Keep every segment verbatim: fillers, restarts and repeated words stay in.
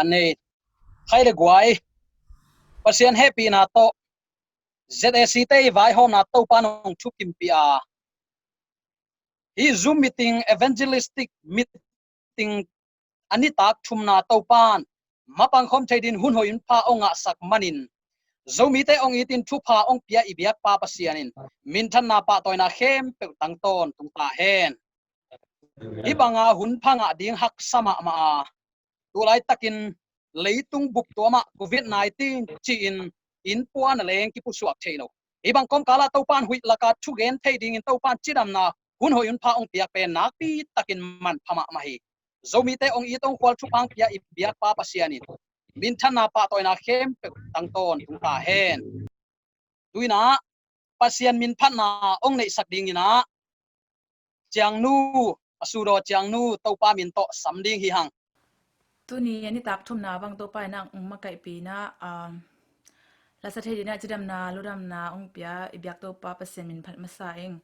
kan nei. Khai le guai, Pasian hehpihna tawh Z A C te i vaihawmna Topa in hong thukimpih a, hih Zoom meeting, evangelistic meeting a nitak thumna Topa in mapang khawm thei dingin hun hoih hun pha hong ngahsak manin, Zomite hong itin thupha hong pia i biakpa Pasian in minthanna pahtawina khempeuh tang tawntung ta hen. Hih banga hun pha ngah ding haksa mahmah a, tu laitakin leitung bup tuamah Covid nineteen ci-in innpuan a leng kipusuak thei lo. Hih bang kawmkalah Topa in huih laka thugen thei dingin Topa in cidamna hun hoih hun pha hong piak pen nakpi takin manpha mahmah hi. Zomite hong it hong khual thupha hong pia i biakpa Pasian in minthanna pahtawina khempeuh tang tawntung ta hen. Tu-in ah Pasian min phatna hong neihsak dingin ah Ciangnu, a sudaw Ciangnu Topa min tawh sam ding hi hang. Tuni a nitak thumna bang Topa in ah hong makaihpih in ah, um, la sa thei dingin ah cidamna lungdamna hong pia i biak Topa Pasian min phat masa ing.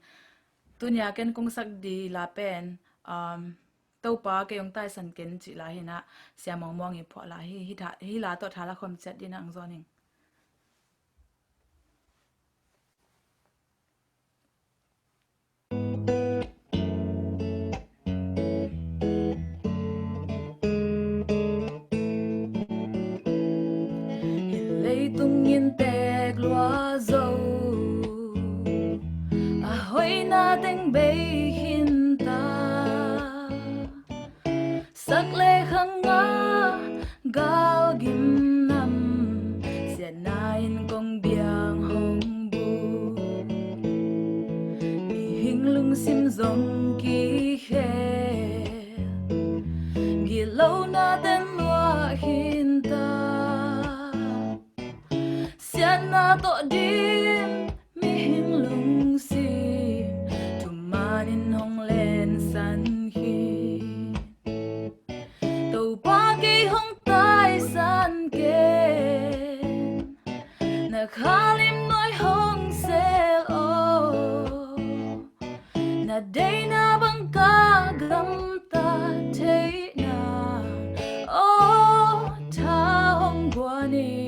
Tuni a ken kong sak ding la pen, um, Topa kei hong taisan ken cih la hi in ah, Sia Muang Muang i phuah la hi, hi tha, hi la tawh tha la khawm ciat dingin ah hong zawn ing. Hih leitung in tek lua zo, a hoihna teng bei khin ta. Sak le khang a gal gim nam, siatna in kong biang hong bu. Mihing lungsim zong kikhel, gitlohna ten luah khin ta. Siatna tawh dim mihing lungsim, thuman in hong lensan hi. Topa kei hong taisan ken, na khalim nuai hong sel aw. Na deihna bang ka gamtat theihna, aw tha hong guan in.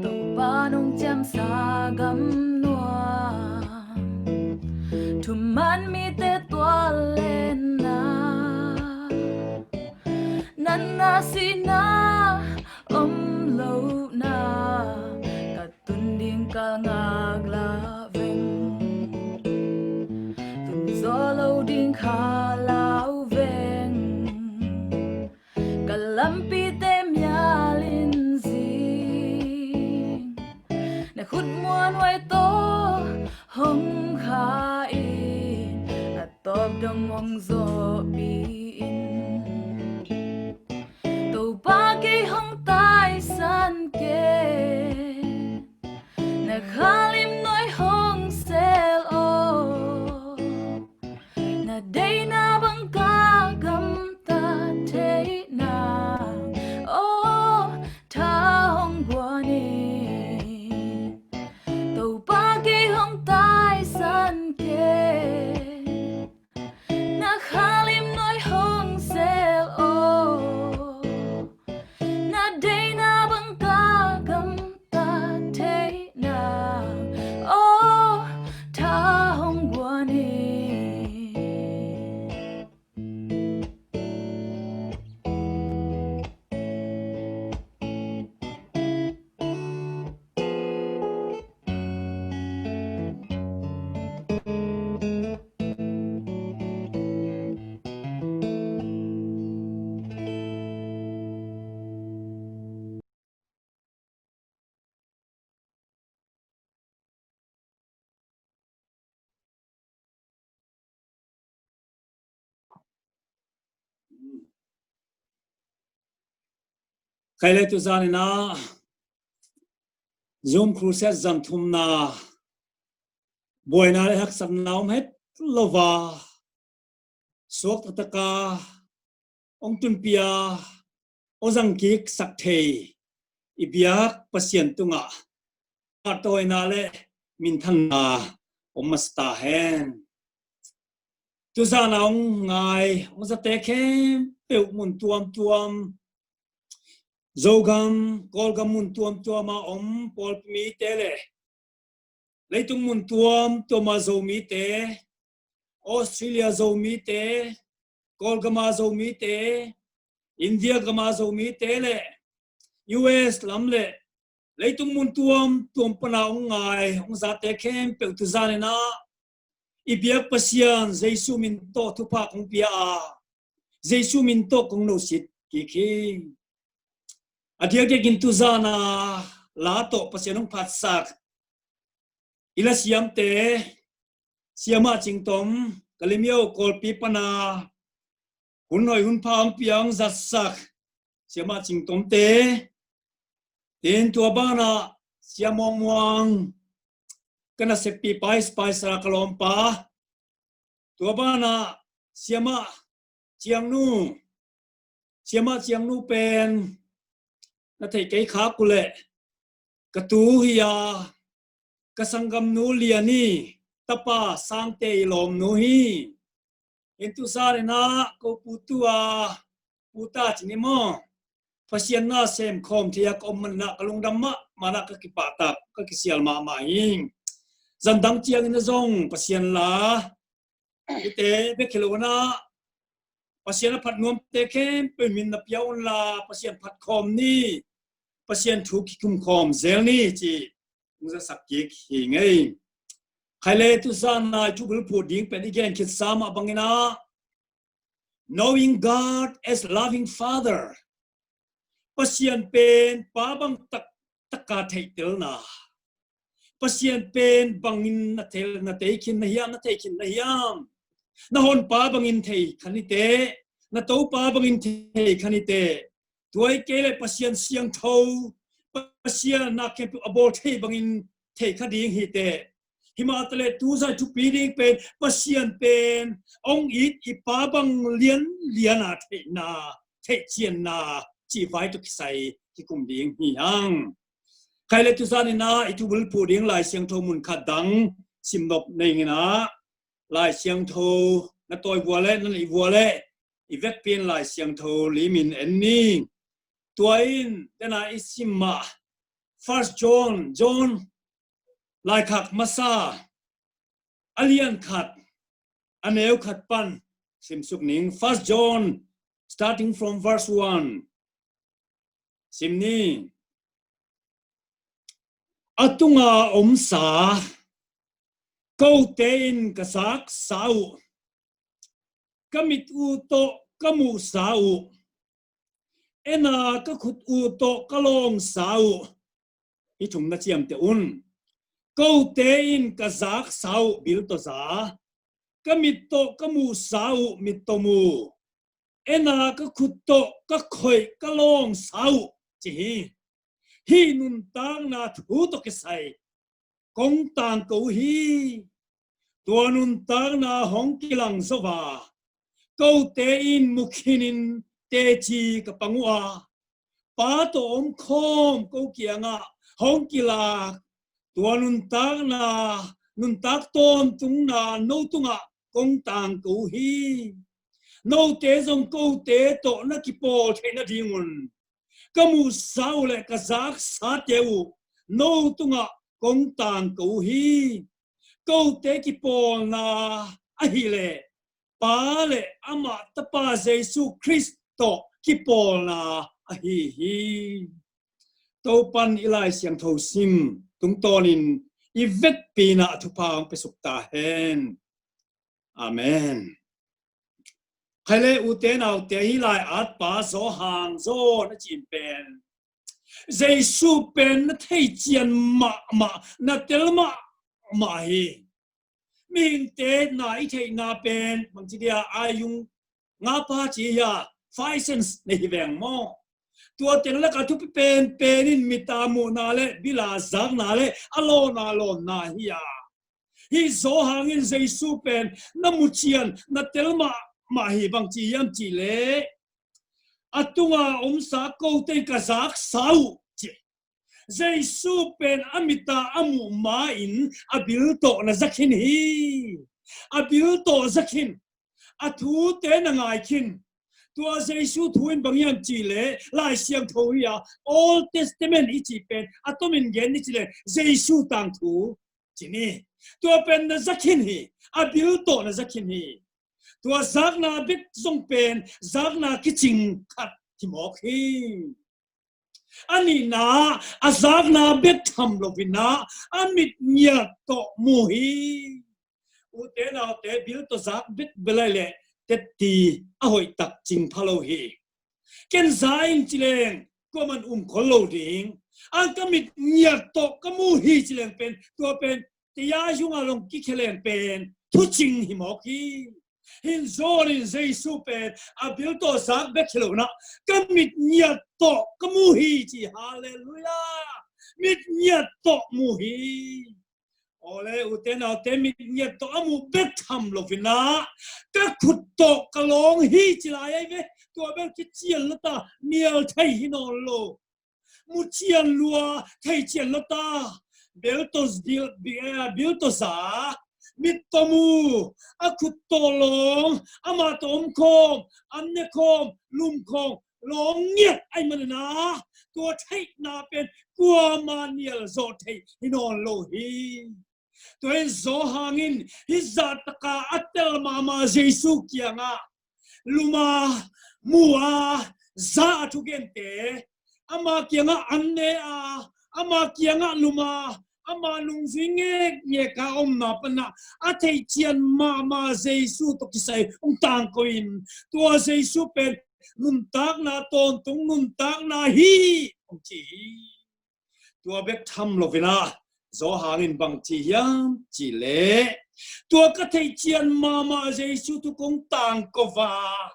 Topa nong ciamsa gam nuam, thuman mite tual lenna, natna sihna om lohna, ka tun ding kal ngak la veng, tun zaw lo ding kha lau veng. Ka lampite mial in zing, na khut muanhuai tawh hong kha in, a tawp dong hong zawhpih in. Topa kei hong taisan ken, na khalim nuai hong sel aw. Na deihna bang ka gamtat theihna, aw tha hong guan in. Topa kei hong taisan ken, na khalim nuai hong sel aw. Na deihna bang ka gamtat theihna, aw tha hong guan in. Khai le tu zanin ah Zoom Crusade zan thumna buaina le haksatna om het lo a, suak taktak a hong tunpih a, hong zangkiksak thei i biak Pasian tungah pahtawina le minthanna om masa ta hen. Tuzan a hong ngai, hong zate khempeuh mun tuamtuam, Zogam, Kawlgam mun tuamtuam a om pawlpi mite le leitung mun tuamtuam a Zomite, Australia Zomite, Kawlgam a Zomite, India gam a Zomite le U S lam le leitung mun tuamtuam pan a hong ngai, hong zate khempeuh tuzan in ah i biak Pasian Jesu min tawh thupha kong pia a, Jesu min tawh kong nosit kik hi. A diakdiakin tuzan a la tawh Pasian hong phatsak i lasiamte, Siamah Cing Tom, Kalemyo Kawlpi pan a hun hoih hun pha hong pia hong zatsak Siamah Cing Tomte, tin tua banah Sia Muang Muang, ka naseppi pa, Spicer a ka lawmpa, tua banah Siamah Ciangnu, Siamah Ciangnu pen na theih kei khak uh leh ka tu hi a, ka sanggamnu Lian i tapa Sangte i lawmnu hi. Hih tuzan in ah ko pu tu a, pu ta ci ni maw, Pasian na sem khawm thei a ka om man in ah ka lungdam mahmah in ah ka kipahtak, ka kisial mahmah hi. Zan dang ciangin ah zong Pasian la, hihte bek hi lo in ah Pasian a phat nuamte khempeuh min na pia un la, Pasian phat khawm ni, Pasian thu kikum khawm zel ni ci hong zasak kik hi ing ei. Khai le tuzan a i thubulphuh ding pen i gen khitsa mah bangin ah, Knowing God as loving Father. Pasian pen pa bang taktak a theihtelna. Pasian pen bangin na thei, na thei khin na hiam, na thei khin na hiam? Na honpa bangin thei kha ni teh, na Topa bangin thei kha ni teh. Tua hi kei leh Pasian siangtho, Pasian na khempeuh a bawl thei bangin thei kha ding hi teh. Himah taleh tuzan thupi ding pen Pasian pen hong it i pa bang lianlian a theihna, theihcianna cih vai tawh kisai kikum ding hi hang. Khai le tuzan in ah i thubulphuh ding Lai Siangtho mun khat dang simnop nei ing in ah, Lai Siangtho na tawi vua le na neih vua le i vekpi in Lai Siangtho lim in en ni. Tua in dena i sim mah First John, John laikhak masa a lian khat, a neu khat pan simsuk ning. First John, starting from verse one. Sim ni. A tunga omsa kote in ka zaksa uh, ka mit uh tawh ka muhsa uh, ena ka khut uh tawh ka lawngsa uh, hih thum na ciamteh un. Kote in ka zaksa uh, bil tawh za, ka mit tawh ka muhsa uh, mit tawh mu, ena ka khut tawh ka khoih ka lawngsa uh, ci hi. Hih nuntakna thu tawh kisai kong tangko uh hi. Tua nuntakna hong kilang zo a, kote in mu khinin teci ka pang uh a, Pa tawh omkhawm ko kiangah hong kilak tua nuntakna, nuntak tawntungna no tungah kong tangko uh hi. Note zong kote tawh na kipawl theih nadingun ka muhsa uh le ka zaksate uh no tungah kong tangko uh hi. Kote kipawlna ahih leh Pa le amah Tapa Jesu Khrist tawh kipawlna ahi hi. Topan i Lai Siangtho sim tungtawnin i vekpi in ah thupha hong pia suk ta hen. Amen. Khai le ute naute, hih lai-at pa Johan, John a cih pen Jesu pen na theician mahmah, na tel mahmah hi. Mihingte na i theihna pen bangci dia, aiyung nga pa ci hi a, five sense nei hi veng maw? Tua teng lakah thupi penpen in mit a muhna le bil a zakna le a lawn a lawnna hi a. Hih Johan in Jesu pen na mucian, na tel mahmah hi. Bangci hiam cih leh a tunga omsa kote in ka zaksa uh, ci. Jesu pen a mita a muh ma-in a bil tawh na za khin hi. A bil tawh za khin. A thute na ngai khin. Tua Jesu thu in bang hiam cih leh Lai Siangtho hi a, Old Testament i cih pen a tomin gen ni cih leh Jesu tangthu ci ni. Tua pen na za khin hi. A bil tawh na za khin hi. Tua zakna bek zong pen zakna kicing khat hi mawk hi. A nihna, a zakna bek tham loin ah a mit ngiat tawh mu hi. Ute naute, bil tawh zak bek bel ai leh tetti a hoih tak cing pha lo hi. Ken za ing ci leng kuaman um khol lo ding. Ang ka mit ngiat tawh ka mu hi ci leng pen, tua pen tia zunga long kikhia leng pen thucing hi mawk hi. Hin zon in Jesu pen a bil tawh zak bek hi lo na, ka mit ngiat tawh ka mu hi ci. Halleluiah. Mit ngiat tawh mu hi. Awle, ute naute, mit ngiat tawh a mu bek tham loin ah ka khut tawh ka lawng hi ci lai ai ve. Tua bel kician lo ta, nial thei hi nawn lo. Mu cian lua, thei cian lo ta. Bil tawh bil, bil, eh, bil tawh za, mit tawh mu, a khut tawh lawng, amah tawh om khawm, an ne khawm, lum khawm, lawng ngiat ai manin ah tua theihna pen kuama nial zawh thei hi nawn lo hi. Tua in Johan in hih zah taka a tel mahmah Jesu kiangah lum a, mu a, za a thugente, ama kiangah an ne a, ama kiangah lum a, ama nungzui ngekngek a omna panah a theihcian mahmah Jesu tawh kisai hong tangko in, tua Jesu pen nuntakna, tawntung nuntakna hi hong ci hi. Tua bek tham loin ah Johan in bang ci hiam cih leh, tua ka theihcian mahmah Jesu tawh kong tangko a,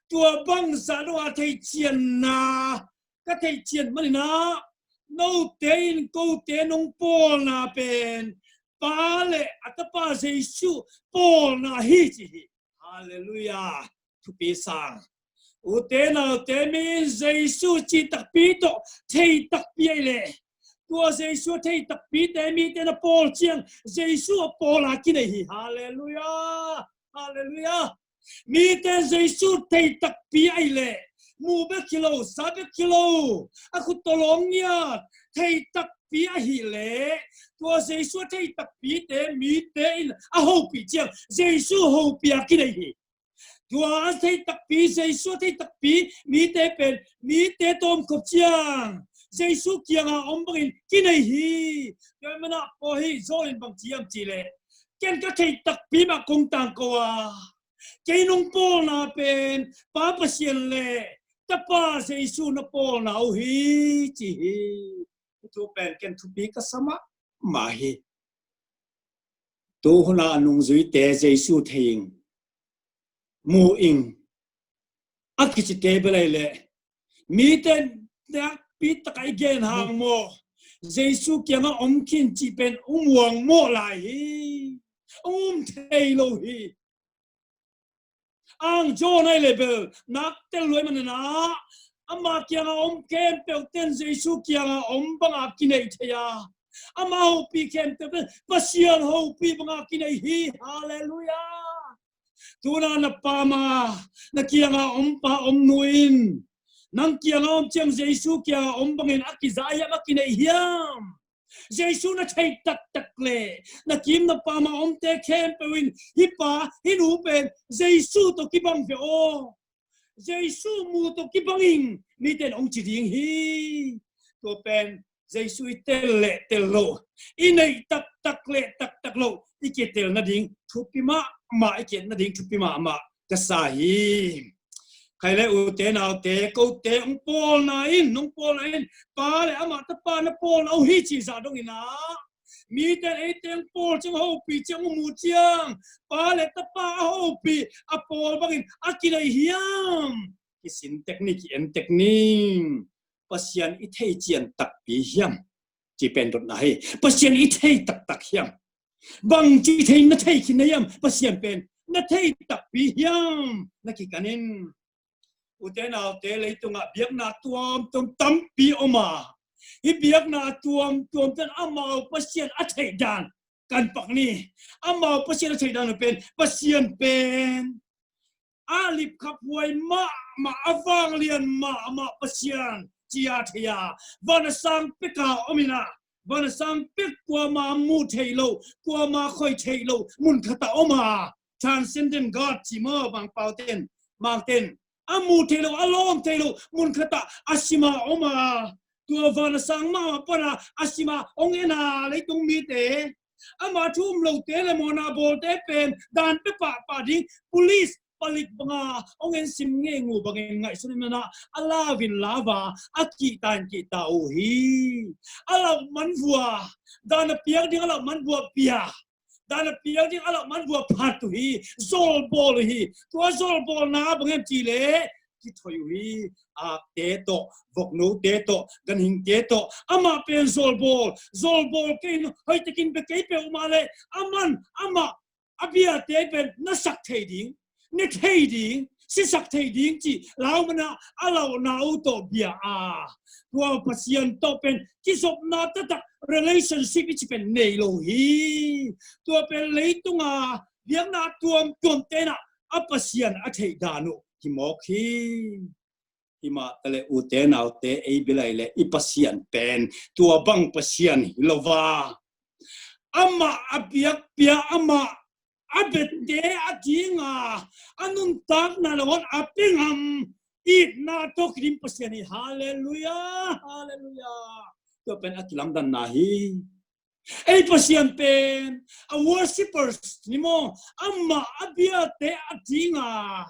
tua bangzah dong a theihcianna ka theihcian manin ah note in kote nong pawlna pen Pa le a Tapa Jesu pawlna hi ci hi. Halleluiah. Thupi sang. Ute naute, mi in Jesu cih takpi tawh thei takpi ai leh, tua Jesu thei takpite mite na pawl ciang Jesu a pawl a kinei hi. Halleluiah. Halleluiah. Mite Jesu thei takpi ai leh, mu bek hi lo, za bek hi lo, a khut tawh lawng ngiat, thei takpi ahih leh, tua Jesu a thei takpite mite in a hopih ciang Jesu hopih a kinei hi. Tua a thei takpi, Jesu a thei takpi mite pen mite tawmkhop ciang Jesu kiangah om bangin kinei hi. Tua manah paw hi, Johan in bang ci hiam cih leh, ken ka thei takpi mah kong tangko a, kei nong pawlna pen Pa Pasian le Tapa Jesu na pawlna uh hi ci hi. Thu pen ken thupi ka sa mahmah hi. Tu hun a nungzuite Jesu thei ing, mu ing a kicite bel ai leh, mite nakpi taka i gen hang maw, Jesu kiangah om khin cih pen um uang mawh lai hi. Um thei lo hi. Ang John ai leh bel nak tel luai manin ah, ama kiangah om khempeuh ten Jesu kiangah om banga kinei thei a, ama hopih khempeuh ten Pasian hopih banga kinei hi. Halleluiah. Tuna na pama, na kiangah om pa om nu in nang kiangah om ciang Jesu kiangah om bangin a kiza hiam, a kinei hiam? Jesu na thei taktak leh na kim na pama omte khempeuh in hih pa hih nu pen Jesu tawh kibang ve aw, Jesu mu tawh kibang ing, mite in hong ci ding hi. Tua pen Jesu i tel leh tel loh, i neih taktak leh taktak loh, i kitel nading thupi mahmah, i kitel nading thupi mahmah ka sa hi. Khai le ute naute, kote hong pawlna in, hong pawlna in, Pa le amah Tapa na pawlna uh hi cih zah dongin ah, mite in eite hong pawl ciang, hopih ciang, hong mu ciang, Pa le Tapa a hopih a pawl bangin a kinei hiam? Kisin tek ni, ki-en tek ni. Pasian i thei cian takpi hiam? Ci pen dotna hi. Pasian i thei taktak hiam? Bangci thei na thei khin na hiam? Pasian pen na thei takpi hiam? Na kikan in. Ute naute, leitungah biakna tuamtuam tampi om a, hih biakna tuamtuam ten amau Pasian a theih dan kan pak ni. Amau Pasian a theih dan uh pen, Pasian pen a lipkhaphuai mahmah, a vanglian mahmah Pasian ci-a thei a, van a sang peka om in ah, van a sang pek, kuama muh theih loh, kuama khoi theih loh mun khatah om a, transcendent God ci maw, Mangpau ten, Mang ten, a muh theih loh, a lawm theih loh mun khatah a sima om a, tua van a sang mahmah pana a sima hong en a, leitung mite, ama thu um lote le mawhna bawlte pen dan pia pahpah ding, police, palik banga hong en sim ngei ngu bangin ngaihsun in ah, a lau in lau a, a kihta in kihta uh hi. A lauh man vua, dan a piak ding a lauh man vua pia, dan a piak ding a lauh man vua phat uh hi. Zawlbawl uh hi. Tua zawlbawlna bang hiam cih leh, kithoih uh hi. Akte tawh, voknote tawh, ganhingte tawh, amah pen zawlbawl, zawlbawl kei in hoihtakin bia kei peuhmah leh, aman, amah, a biate pen na sak thei ding, ne thei ding, sisak thei ding cih lau man ah, a lauhna uh tawh bia a, tua Pasian tawh pen kizopna taktak, relationship i cih pen nei lo hi. Tua pen leitunga biakna tuamtuamte in ah a Pasian a theih dan uh hi mawk hi. Himah taleh ute naute, ei bia lai leh i Pasian pen tua bang Pasian hi lo a, amah a biakpiak, amah a biate a dinga a nuntakna nangawn a pia ngam, itna tawh kidim Pasian hi. Halleluiah, halleluiah. Tua pen a kilamdanna hi. Ei Pasian pen a worshippers ni maw, amah a biate a dinga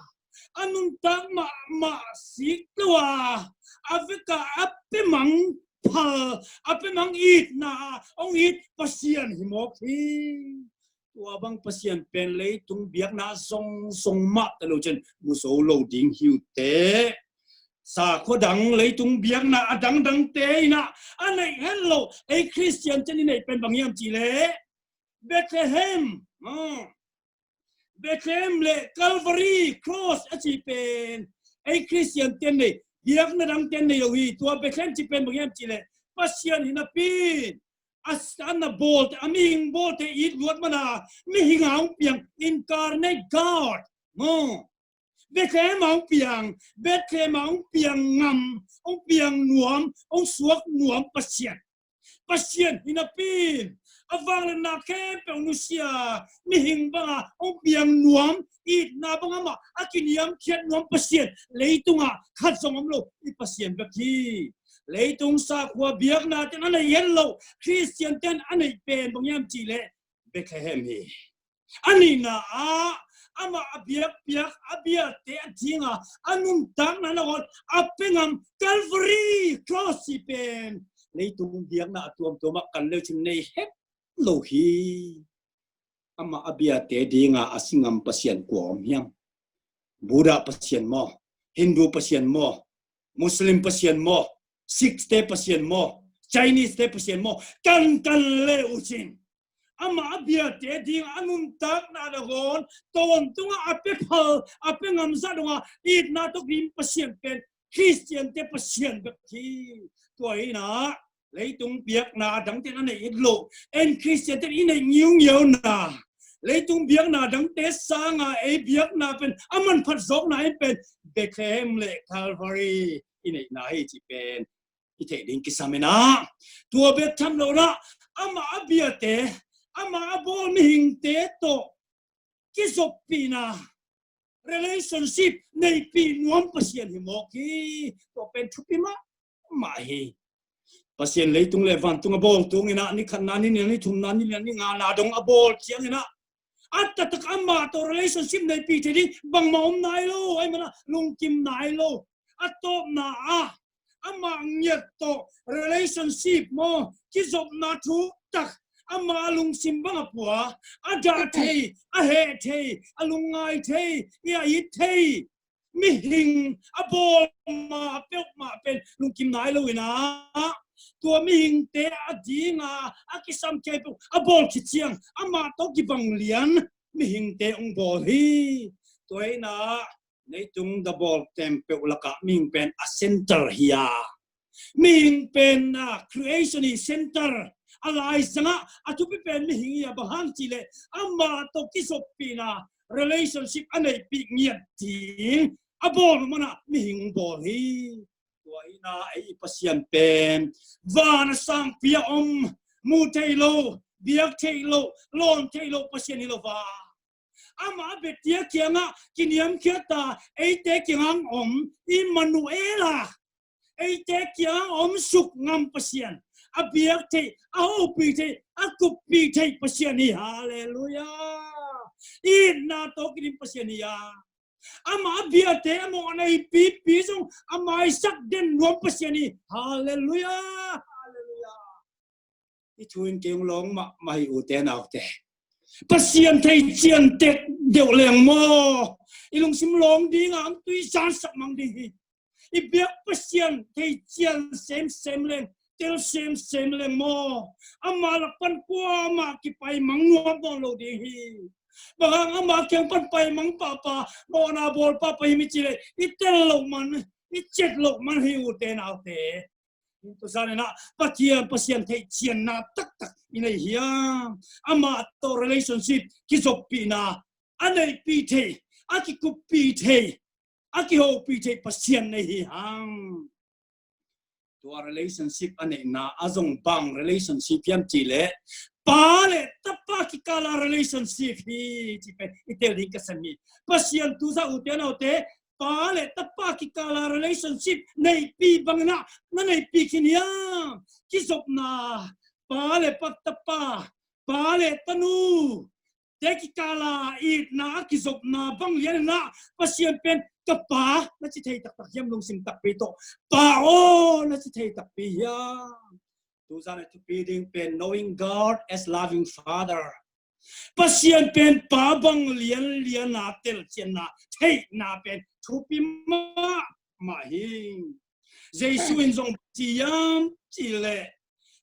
a nuntak mahmah sik lo a, a vekah a pia mang phal, a pia mang itna a hong it Pasian hi mawk hi. Tua bang Pasian pen leitung biakna zongzong mah ta lo cin mu zo lo ding hi uh teh. Sakhua dang, leitung biakna a dangdangte in ah a neih het loh ei Khristian ten i neih pen bang hiam cih leh, Bethlehem, ah, Bethlehem le Calvary Cross a cih pen ei Khristian ten nei, biakna dangte nei lo hi. Tua Bethlehem cih pen bang hiam cih leh, Pasian hi napi in a, a na bawlte, a mihing bawlte it luat man a, mihing a hong piang, incarnate God maw. Bethlehem a hong piang, Bethlehem a hong piang ngam, hong piang nuam, hong suak nuam Pasian. Pasian hi napi in a vangliatna khempeuh nusia, mihing banga hong piang nuam, itna bang amah a kiniamkhiat nuam Pasian leitungah khat zong om lo, i Pasian bek hi. Leitung sakhua biakna ten a neih het loh Khristian ten a neih pen bang hiam cih leh, Bethlehem hi. A nihna ah amah a biakpiak, a biate a dinga a nuntakna nangawn a pia ngam Calvary Cross cih pen leitung biakna a tuamtuam ah kan leu cin nei het lo hi. Amah a biate dinga a si ngam Pasian kua om hiam? Buddha Pasian maw? Hindu Pasian maw? Muslim Pasian maw? Sikh te Pasian maw? Chinese te Pasian maw? Kan kan leu cin, amah a biate ding a nuntakna nangawn tawntungah a pia phal, a pia ngam zah dongah itna tawh kidim Pasian pen Khristian te Pasian bek hi. Tua hi in ah leitung biakna dangte in a neih het loh, en Khristian ten i neih ngiungiauna, leitung biakna dangte sanga ei biakna pen a manphat zawkna in pen Bethlehem le Calvary i neihna hi cih pen i theih ding kisam in ah. Tua bek tham lo in ah, amah a biate, amah a bawl mihingte tawh kizoppihna, relationship neihpih nuam Pasian hi mawk hi. Tua pen thupi mahmah hi. Pasian leitung le vantung a bawl tung in ah, ni khatna, ni nihna, ni thumna, ni lina, ni ngana dong a bawl ciang in ah, a taktak amah tawh relationship neihpih thei ding bangmah om nai lo, ahih manin ah lungkim nai lo. A tawpna ah amah ngiat tawh relationship maw, kizopna thu tak, amah lungsim bang a pua, a dah thei, a heh thei, a lungngai thei, i a it thei mihing a bawl ma peuhmah pen lungkim nai lo in ah, tua mihingte a dinga a kisam khempeuh a bawl khit ciang amah tawh kibang lian mihingte hong bawl hi. Tua hi in ah Leitung dabawl teng peuh lakah mihing pen a center hi a, mihing pen a creation hi center. A laizangah a thupi pen mihing hi a, bang hang cih leh amah tawh kizoppihna relationship a neihpih ngiat ding a bawl manah mihing bawl hi. Tua hi a, ei i Pasian pen van a sangpi a om, mu thei lo, biak thei lo, lawn thei lo Pasian hi lo va. Amah a biate kiangah kiniamkhiat a, eite kiangah om Immanuel a, eite kiangah om suk ngam Pasian, a biak thei, a hopih thei, a kuppih thei Pasian hi. Halleluiah. Itna tawh kidim Pasian hi a, amah a biate a mawhna i pipi zong a maisak den nuam Pasian hi. Halleluiah. Halleluiah. I thu in kei hong lawng mahmah hi, ute naute. Pasian thei cian tek deuh leng maw, i lungsim lawng dingah hong tui zansak mang ding hi. I biak Pasian thei cian semsem leng, tel semsem leng maw, amah lak pan kuamah kipaimang nuam nawn lo ding hi. Bang hang amah kiang pan paimang pahpah, mawhna bawl pahpah hi mi cih leh i tel loh man, i cet loh man hi, ute naute. Tua zan in ah Pathian, Pasian theihcianna taktak i nei hiam? Amah tawh relationship kizoppihna a neihpih thei, a kikuppih thei, a kihopih thei Pasian nei hi hang. Tua relationship a neihna a zong bang relationship hiam cih leh pa le tapa kikala relationship hi cih pen i tel ding ka sem hi. Pasian tu zah, ute naute, pa le tapa kikala relationship neihpih bangin ah na neihpih khin hiam? Kizopna, pa le pa, tapa, pa le tanu te kikala itna a kizopna bang lian in ah Pasian pen ka pa na ci thei taktak hiam, lungsim takpi tawh pa aw na ci thei takpi hiam? Tu zan a thupi ding pen knowing God as loving Father. Pasian pen pa bang lianlian a telcianna theihna pen thupi mahmah hi. Jesu in zong ci hiam cih leh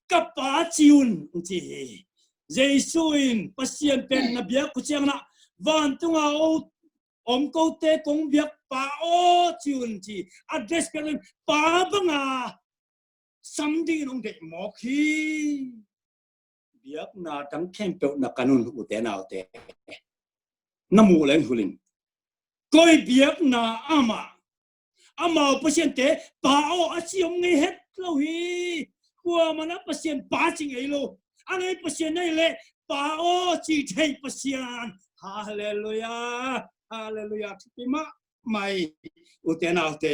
ka pa ci un ci hi. Jesu in Pasian pen na biak uh ciangin ah vantunga om kote kong biak pa aw ci un ci. Address piak in pa banga sam dingin hong deih mawk hi. Biakna dang khempeuh na kan un, ute naute, na muh leng hul in. Koi biakna amah, amau pasiante pa aw a ci om ngei het lo hi. Kuamah na Pasian pa ci ngei lo. A ngei Pasian nei leh pa aw ci thei Pasian. Halleluiah. Halleluiah. Thupi mahmah hi, ute naute.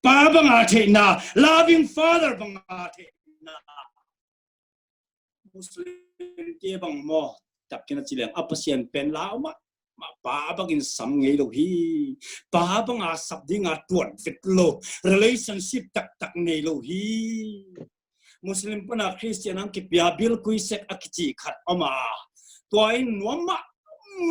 Pa banga theihna, loving father banga theihna. Muslim te bang maw, tak khin a ci leng a Pasian pen lau mah, mah pa bangin sam ngei lo hi. Pa banga sap dinga tuat vet lo, relationship taktak nei lo hi. Muslim pana Christian ang kipia bilkui sek a kici khat om a. Tua in nuam mah,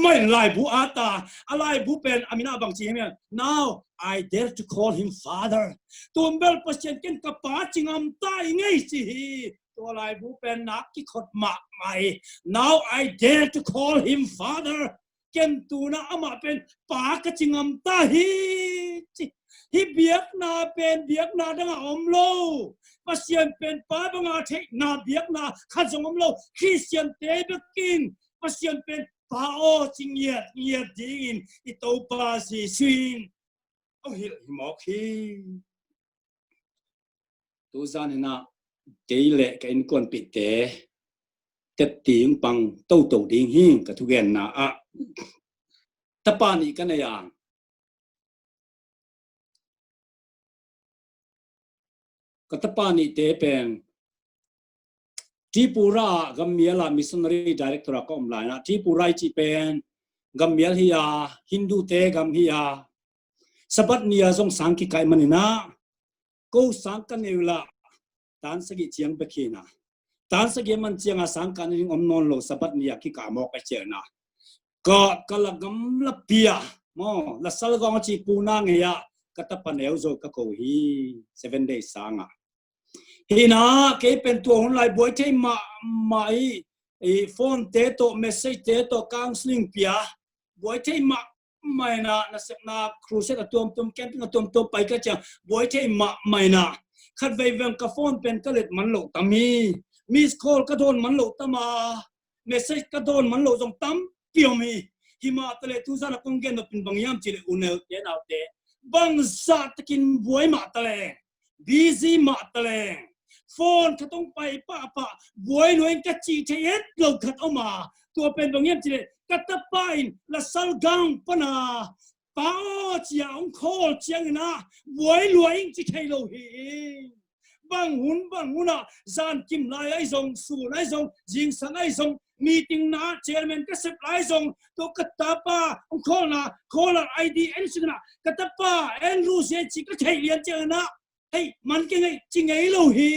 mah in laibu a ta, a laibu pen a min ah bang ci hiam? Now I dare to call him father. Tun bel Pasian ken ka pa ci ngam ta ing ei ci hi. Tua laibu pen nak kikhot mahmah hi. Now I dare to call him father. Ken tuna amah pen pa ka ci ngam ta hi ci. Hih biakna pen biakna dangah om lo. Pasian pen pa banga theihna biakna khat zong om lo. Christian te bekin Pasian pen pa aw ci ngiat ngiat dingin i Topa Jesu in a hilh hi mawk hi. Tu zan in ah kei le ka innkuanpihte tetti pang toto ding hi. Ka thugenna ah tapa nih ka nei a, ka tapa nihte pen Tripura ah gammial ah missionary director ah ka om lai in ah, Tripura i cih pen gammial hi a, Hindu te gam hi a, Sabbath ni a zong sang kikah man in ah, ko sang ka nei uh lah tan sagih ciang bek hi in ah, tan sagih a man ciang a sang kah nading om nawn lo, Sabbath ni a kikah mawk a ci in ah, ka, ka la gamla pia maw, la salgawng a ci Pune ngei ah ka tapa neu zo ka ko hi, Seven Day sang ah. Hi in ah kei pen tua hun lai buai thei mahmah hi. I phone te tawh, message te tawh counseling pia buai thei mah mahmah in ah, nasepna crusade a tuamtuam, camping a tuamtuam pai ka ciang buai thei mahmah in ah, khatvei veng ka phone pen ka let man loh tam hi. Miss call ka dawn man loh tam a, message ka dawn man loh zong tampi om hi. Himah taleh tuzan a kong gen nop pen bang hiam cih leh, u neu te nau te, bangzah takin buai mah taleng, busy mah taleng, phone khat hong pai pahpah, buai lua ing ka cih thei het lo khat om a, tua pen bang hiam cih leh, ka tapa in lasal gang pan a, "Pa aw," ci-a hong call ciangin ah, "Buai lua ing," ci thei lo hi. Bang hun bang hun ah, zankim lai ahi zong, sun ahi zong, zingsang ahi zong, meeting na chairman ka sep lai zong, tua ka tapa hong call na, caller I D en sungin ah, "Ka tapa Andrew," sia ci ka theih lian ciangin ah, "Hei, man kei ing ei," ci ngei lo hi.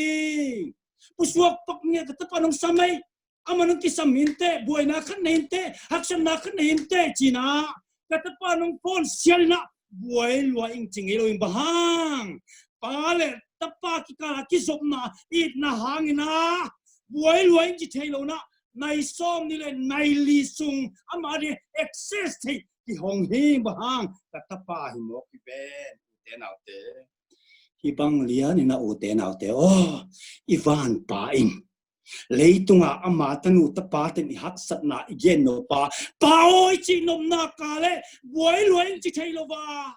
Pusuak pak nge, ka tapa nong sam ei, amah nong kisam hi inteh, buaina khat nei inteh, haksatna khat nei inteh, ci-in ah, ka tapa nong phone sial in ah, "Buai lua ing," ci ngei lo ing. Bang hang? Pa le tapa kikal a kizopna, itna hangin ah, "Buai lua ing," ci thei lo in ah, nai sawm nih le nai li sung amah ading access thei kihong hi. Bang hang? Ka tapa hi mawk hi ven, u te nau te. Hih bang lian in ah, u te nau te aw, i van Pa in, leitungah ama tanu tapa ten i haksatna i gen nop a, "Pa aw," i cih nopna kal leh, "Buai lua ing," ci thei lo a,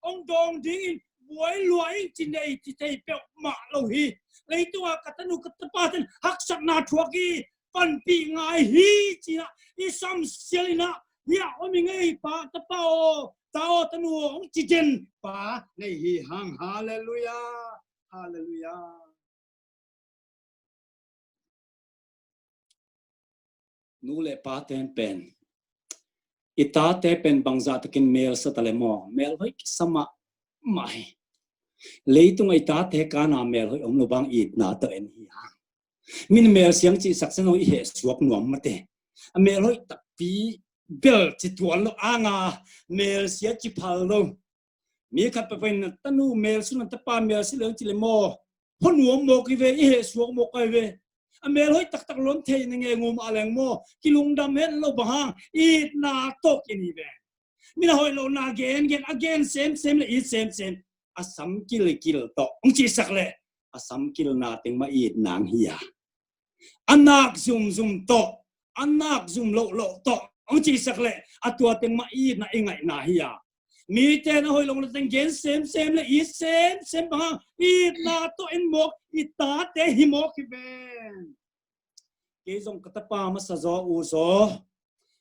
hong dawng dingin, "Buai lua ing," ci nei, ci thei peuhmah lo hi. Leitungah ka tanu ka tapa ten haksatna thuak hi, panpih ngai hi, ci-in ah, i sam sial in ah, "Hiah om ing ei, pa, tapa aw, ta aw, tanu aw," hong ci den pa nei hi hang. Hallelujah. Hallelujah. Nu le pa ten pen, i tate pen bangzah takin melsa ta le maw, melhoih kisa mahmah hi. Leitung a i tate kana melhoih om lo, bang itna tawh en hi hang. Min melsiang cih sak sen lo, i heh suak nuam mate. A melhoih takpi bel ci tuan lo, anga melsia ci phal lo. Mi khat peuhpeuh in a tanu melsun a tapa melsi leng ci le maw, phunuam mawk hi ve, i heh suak mawk hi ve. A melhoih taktak lo thei na nge ngum a leng maw, kilungdam het lo, bang hang? Itna tawh kin hi ve. Min a hoih lohna gen gen, a gen semsem le it semsem, a sam kilkil tawh hong cihsak leh, a sam kilna teng mah itna hi a, a nak zumzum tawh, a nak zum lohloh tawh hong cihsak leh, a tua teng mah itna i ngaihna hi a. Mite na hoih lohna teng gen semsem le it semsem, bang hang? Itna tawh en mawk, i tate hi mawk hi ven. Kei zong ka tapa masa zaw, u zaw,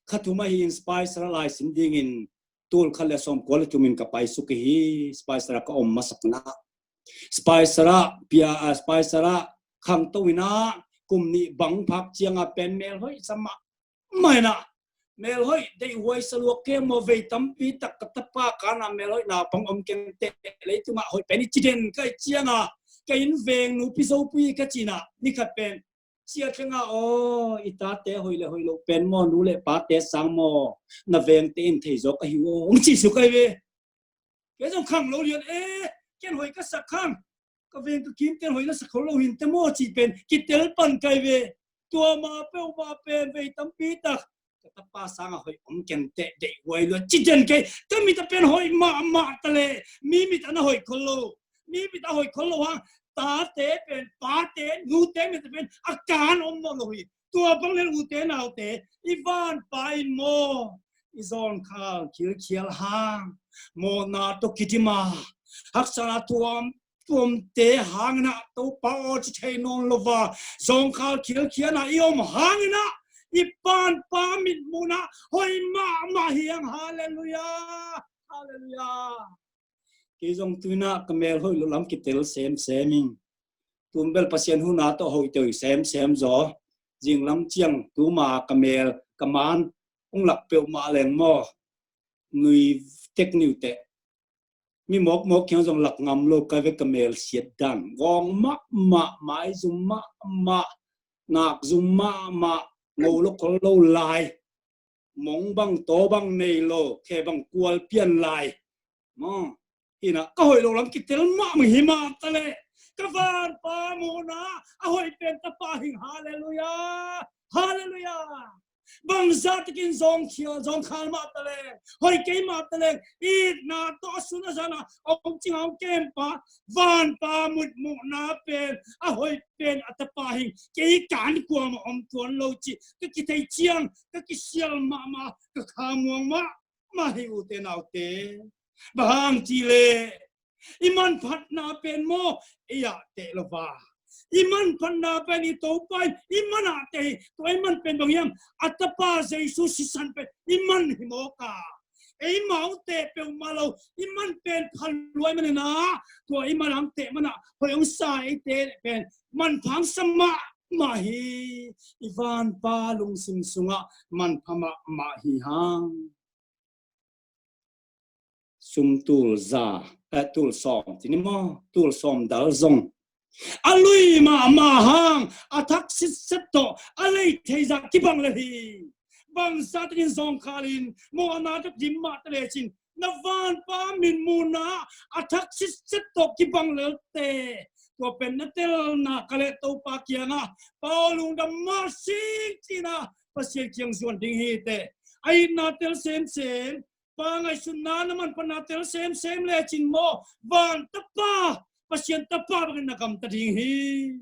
kha thum ahi in Spicer ah laisim dingin tul khat le sawmkua le thum in ka paisuk hi. Spicer ah ka om masak na, Spicer ah pia, ah, Spicer ah khangto in ah kum nih bang phak ciang a pen melhoih sa mahmah in ah, melhoih deihhuai sa lua kei maw, vei tampi tak ka tapa kana melhoih naupang om kenteh, leitungah hoih pen i ci den ka hih ciang a, ka inn veng nupi zopi ka ci in ah, ni khat pen, "Sia Thleng ah aw, i tate hoih le hoih loh pen maw, nu le pate sang maw, na vengte in thei zaw ka hi uh aw," hong ci suk ahi ve. Kei zong khang lo lian, "Eh, ken hoih ka sak khang, ka veng ka kimte in hoih na sak khol lo hi inteh maw," cih pen kitel pan ka hi ve. Tua ma peuhmah pen vei tampi tak ka tapa sangah hoih om kenteh, deihhuai lua, ci den kei. Ka mit ah pen hoih mahmah ta leh, mi mit ah na hoih khol lo, mi mit ah hoih khol lo hang, tate pen, pate, nute mit ah pen a kan om nawn lo hi. Tua bang lel, ute naute, i vanpa in maw, i zawngkhal khilkhial hang, mawhna tawh kidim a, haksatna tuam tuamte hangin ah, "Topa aw," ci thei nawn lo a, zawngkhal khilkhialna i om hangin ah, i vanpa mitmuhna hoih mahmah hi hang. Hallelujah. Hallelujah. Kei zong tu-in ah ka melhoih loh lam kitel semsem ing. Tun bel Pasian huhna tawh hoih tawh semsem zaw. Zinglam ciang tuma ka mel ka man hong lak peuhmah leng maw, nui tek niuteh, mi mawkmawk kiang zong lak ngam lo ka hi ve. Ka mel siat dan, gawng mahmah, maizum mahmah, nakzum mahmah, ngo lo khol lo lai, mong bang taw bang nei lo, khe bang kual pian lai. Maw, hi in ah ka hoih loh lam kitel mahmah hi mah ta leh, ka vanpa muhna a hoih pen tapa hi ing. Hallelujah. Hallelujah. Bangzah takin zawngkhia zawngkhal mah taleng, hoih kei mah taleng, itna tawh a sun a zana hong cing hong kempa vanpa mitmuhna pen a hoih pen a tapa hi. Kei kan kuamah om tuan lo cih ka kithei ciang ka kisial mahmah, ka khamuang mahmah hi, ute naute. Bang hang cih leh i manphatna pen maw, ei ah teh lo va. I manphatna pen i Topa in i man ah teh hi. Tua i man pen bang hiam? A tapa Jesu sisan pen i man hi mawk a. Eimau teh peuhmah lo, i man pen phalua i man hi na. Tua i man hang teh man ah hoih hong sa eite pen manpha hong sa mahmah hi. I vanpa lungsim sungah manpha mahmah hi hang. Sum tul za, eh, tul sawm, ci ni maw, tul sawm dal zong a lui mahmah hang, a thak sitset tawh a lei thei zah kibang lel hi. Bangzah takin zawngkhal in, mawhna dap dim mah ta lecin, na vanpa mitmuhna a thak sitset tawh kibang lel teh. Tua pen na telna ka leh Topa kiangah, Pau lungdam mah sing cihna Pasian kiang zuan ding hi teh. A itna tel semsem, Pa ngaihsutna, na manphatna tel semsem lecin maw, van tapa, Pasian tapa bangin na gamta ding hi.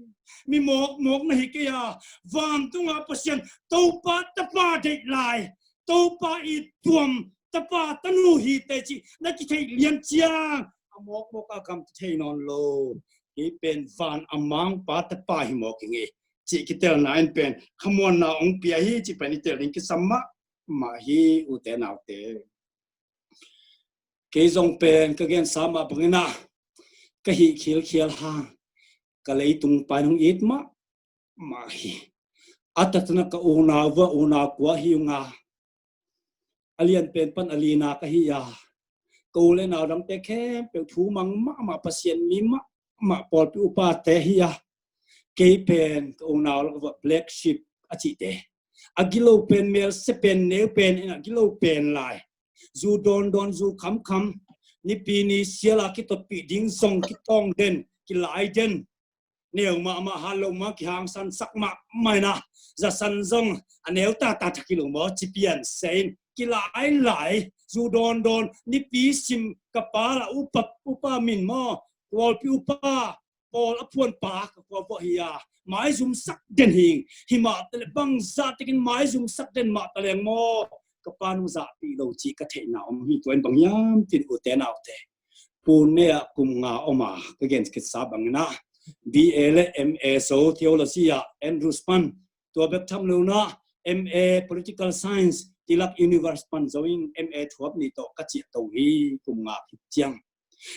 Mi mawkmawk na hi kei a, vantunga Pasian Topa tapa deih lai, Topa i tuam tapa tanu hi teh cih na kitheih lian ciang a mawkmawk a gamta thei nawn lo. Hi pen van a mangpa tapa hi mawk hi ngei. Cih kitelna in pen khamuanna hong pia hi, cih pen i tel ding kisam mah mah hi, ute naute. Kei zong pen ka gensa mah bangin ah ka hih khilkhial hang ka leitung pa in hong it mah mah hi. A taktakna ka unau vua unau kua hi ung a, a lian pen pan a lina ka hi a, ka u le nau dangte khempeuh thu mang mahmah, Pasian mi mahmah, pawlpi upate hi a, kei pen ka unau lak vua black sheep a cihte, a gilo pen, melse pen, neu pen in a gilo pen lai, zu dawndawn, zu khamkham, nipi ni siala kitotpih ding zong kitawng den, kilai den, neu mahmah, hat loh mah kihangsansak mahmah in a, zasan zong a neu tata thak hi lo maw, ci pian se in kilai lai, zu dawndawn, nipi sim, ka pa la upa, upa min maw, pawlpi upa, pawl a phuanpa ka kua vua hi a, maizumsak den hi. Hi mah taleh bangzah takin maizumsak den mah taleng maw, ka pa nung zahpih lo cih ka theihna om hi. Tua in bang hiam cih leh, ute naute, Pune ah kum nga om a, ka gen khitsa bangin ah B A le M A zo theology ah Andrews pan, tua bek tham lo in ah M A political science Tilak University pan zo in M A thuap nih tawh ka ciah to hi, kum nga khit ciang.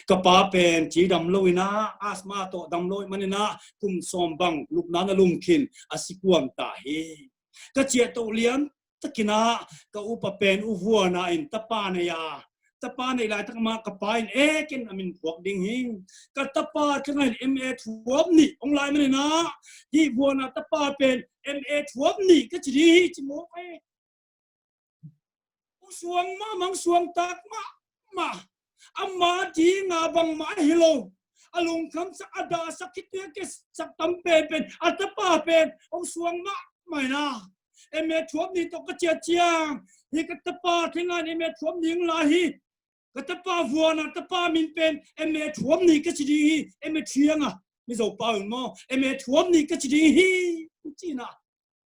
Ka pa pen ci dam lo in ah, asthma tawh dam lo ahih manin ah kum sawm bang lupna na lum khin a si kuam ta hi. Ka ciah to lian takin ah ka upa pen u Vuana in tapa nei a, tapa neih laitak mah ka pa in, e, ken a min phuak ding hi. Ka tapa tengah in M A thuap nih hong lai manin ah, hih Vuana tapa pen M A thuap nih ka ci ding hi, ci mawk e. Hong suang mahmah, hong suang tak mahmah. Ama dinga bangmah hi lo. A lungkhamsak, a dahsak, khitui a kisak tam penpen a tapa pen hong suang mahmah in ah, M A thuap nih tawh ka ciah ciang, hi ka tapa tengah in M A thuap nih hong lai hi. Ka tapa Vuana tapa min pen M A thuap nih ka ci ding hi. M A thiang a, Mizo pau in maw, M A thuap nih ka ci ding hi, ci in ah.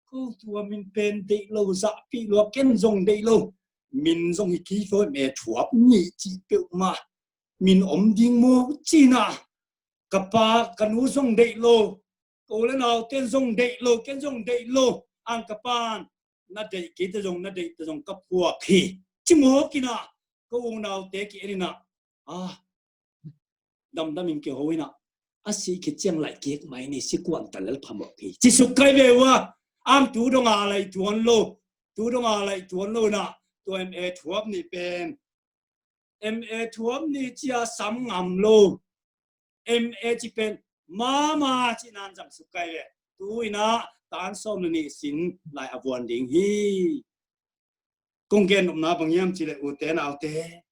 Ko tua min pen deih lo, zahpih lo, ken zong deih lo. Min zong hi kei fo, M A thuap nih cih peuhmah min om ding maw, ci in ah. Ka pa ka nu zong deih lo, ka u le nauten zong deih lo, ken zong deih lo. Ang ka pan, na deih kei ta zong, na deih ta zong ka phuak hi, ci mawk in ah, ka unaute ki-en in ah, a, damdam in kiho in ah, a sih khit ciang laih kik mai ni, si kuam ta lel phamawh hi, ci suk kai ve uh a. Ang tu dong a laih tuan lo, tu dong a laih tuan lo in ah, tua M A thuap nih pen, M A thuap nih ci a sam ngam lo, M A ci pen mama ci nan zang suk kai ve. Tu in ah tan sawm le nih sin lai a vuan ding hi. Kong gen nopna bang hiam cih leh, ute naute,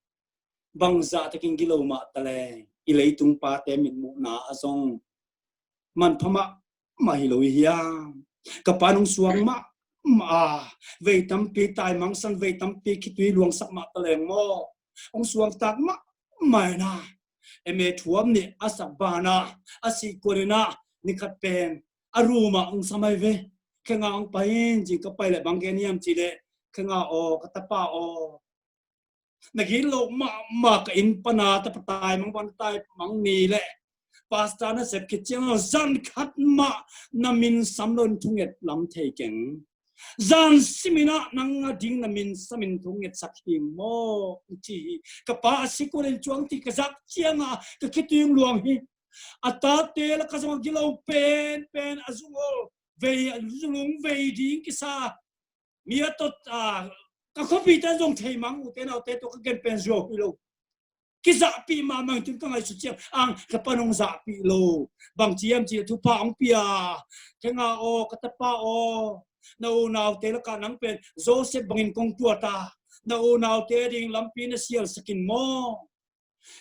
bangzah takin gilo mah taleng i leitung pate mitmuhna ah zong manpha mahmah hi lo hi hiam? Ka pa nung suang mah mahmah a, vei tampi taimangsan, vei tampi khitui luangsak mah taleng maw, hong suangtak mahmah ina, M A thuam nih a sak banah a sih kuan ina, nikhat pen a room ah hong sam ahi ve. Khenga hong pai in, ci, ka pai leh bang gen hiam cih leh, khenga aw, ka tapa aw, na gilo mahmah, ka inn pana tapa taimang, bang taimang ni leh pastor na sep khit ciang zan khat mah na min sam loin thunget lam thei keng. Zan simin ah nang a ding na min samin thungetsak hi maw, ci hi. Ka pa a sih kuan in cuang ti ka zak cianga ka khitui hong luang hi. A tate lak ah zong a gilo penpen, a zung aw, vei, a zung vei ding kisa, mi a tot, a, ka khuapite zong thei mang, ute naute, tua ka gen pen zuau hi lo. Kizahpih mahmah, tun ka ngaihsut ciang ang ka pan hong zahpih lo. Bang ci hiam cih leh thupha hong pia. Khenga aw, ka tapa aw, na unaute lakah nang pen Joseph bangin kong tuat a, na unaute ding lampi na sialsak in maw.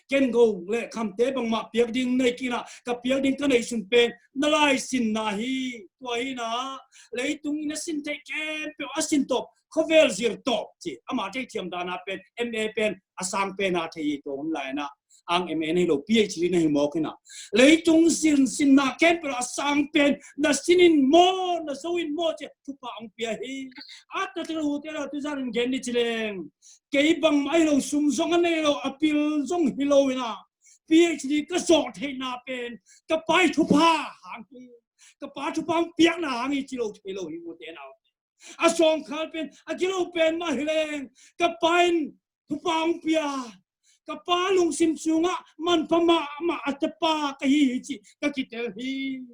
Ken go leh khamte bangmah piak ding nei kei ina, ka piak ding ka neihsun pen na laisinna hi. Tua hi ina, leitung i na sin theih khempeuh a sin tawp, khuavel zir tawp, ci. Ama theithiam dana pen M A pen a sang pen a thei hi, tua hun lai ina. Ang M A na hi lo, P H D na hi mawk ina. Leitung sin, sinna khempeuh a sang pen na sin in maw, na zo in maw, ci, thupha hong pia hi. A taktak ute naute, tuzan in gen ni ci leng, kei bangmah hi lo, sum zong a nei lo, a pil zong hi lo ina, P H D ka zawh theihna pen ka pa i thupha hang hi. Ka pa thupha hong piakna hang hi, ci lo thei lo hi, ute naute. A sawngkhal pen, a gilo pen mah hi leng, ka pa in thupha hong pia, ka pa lungsim sungah manpha mahmah a tapa ka hi hi, ci ka kitel hi.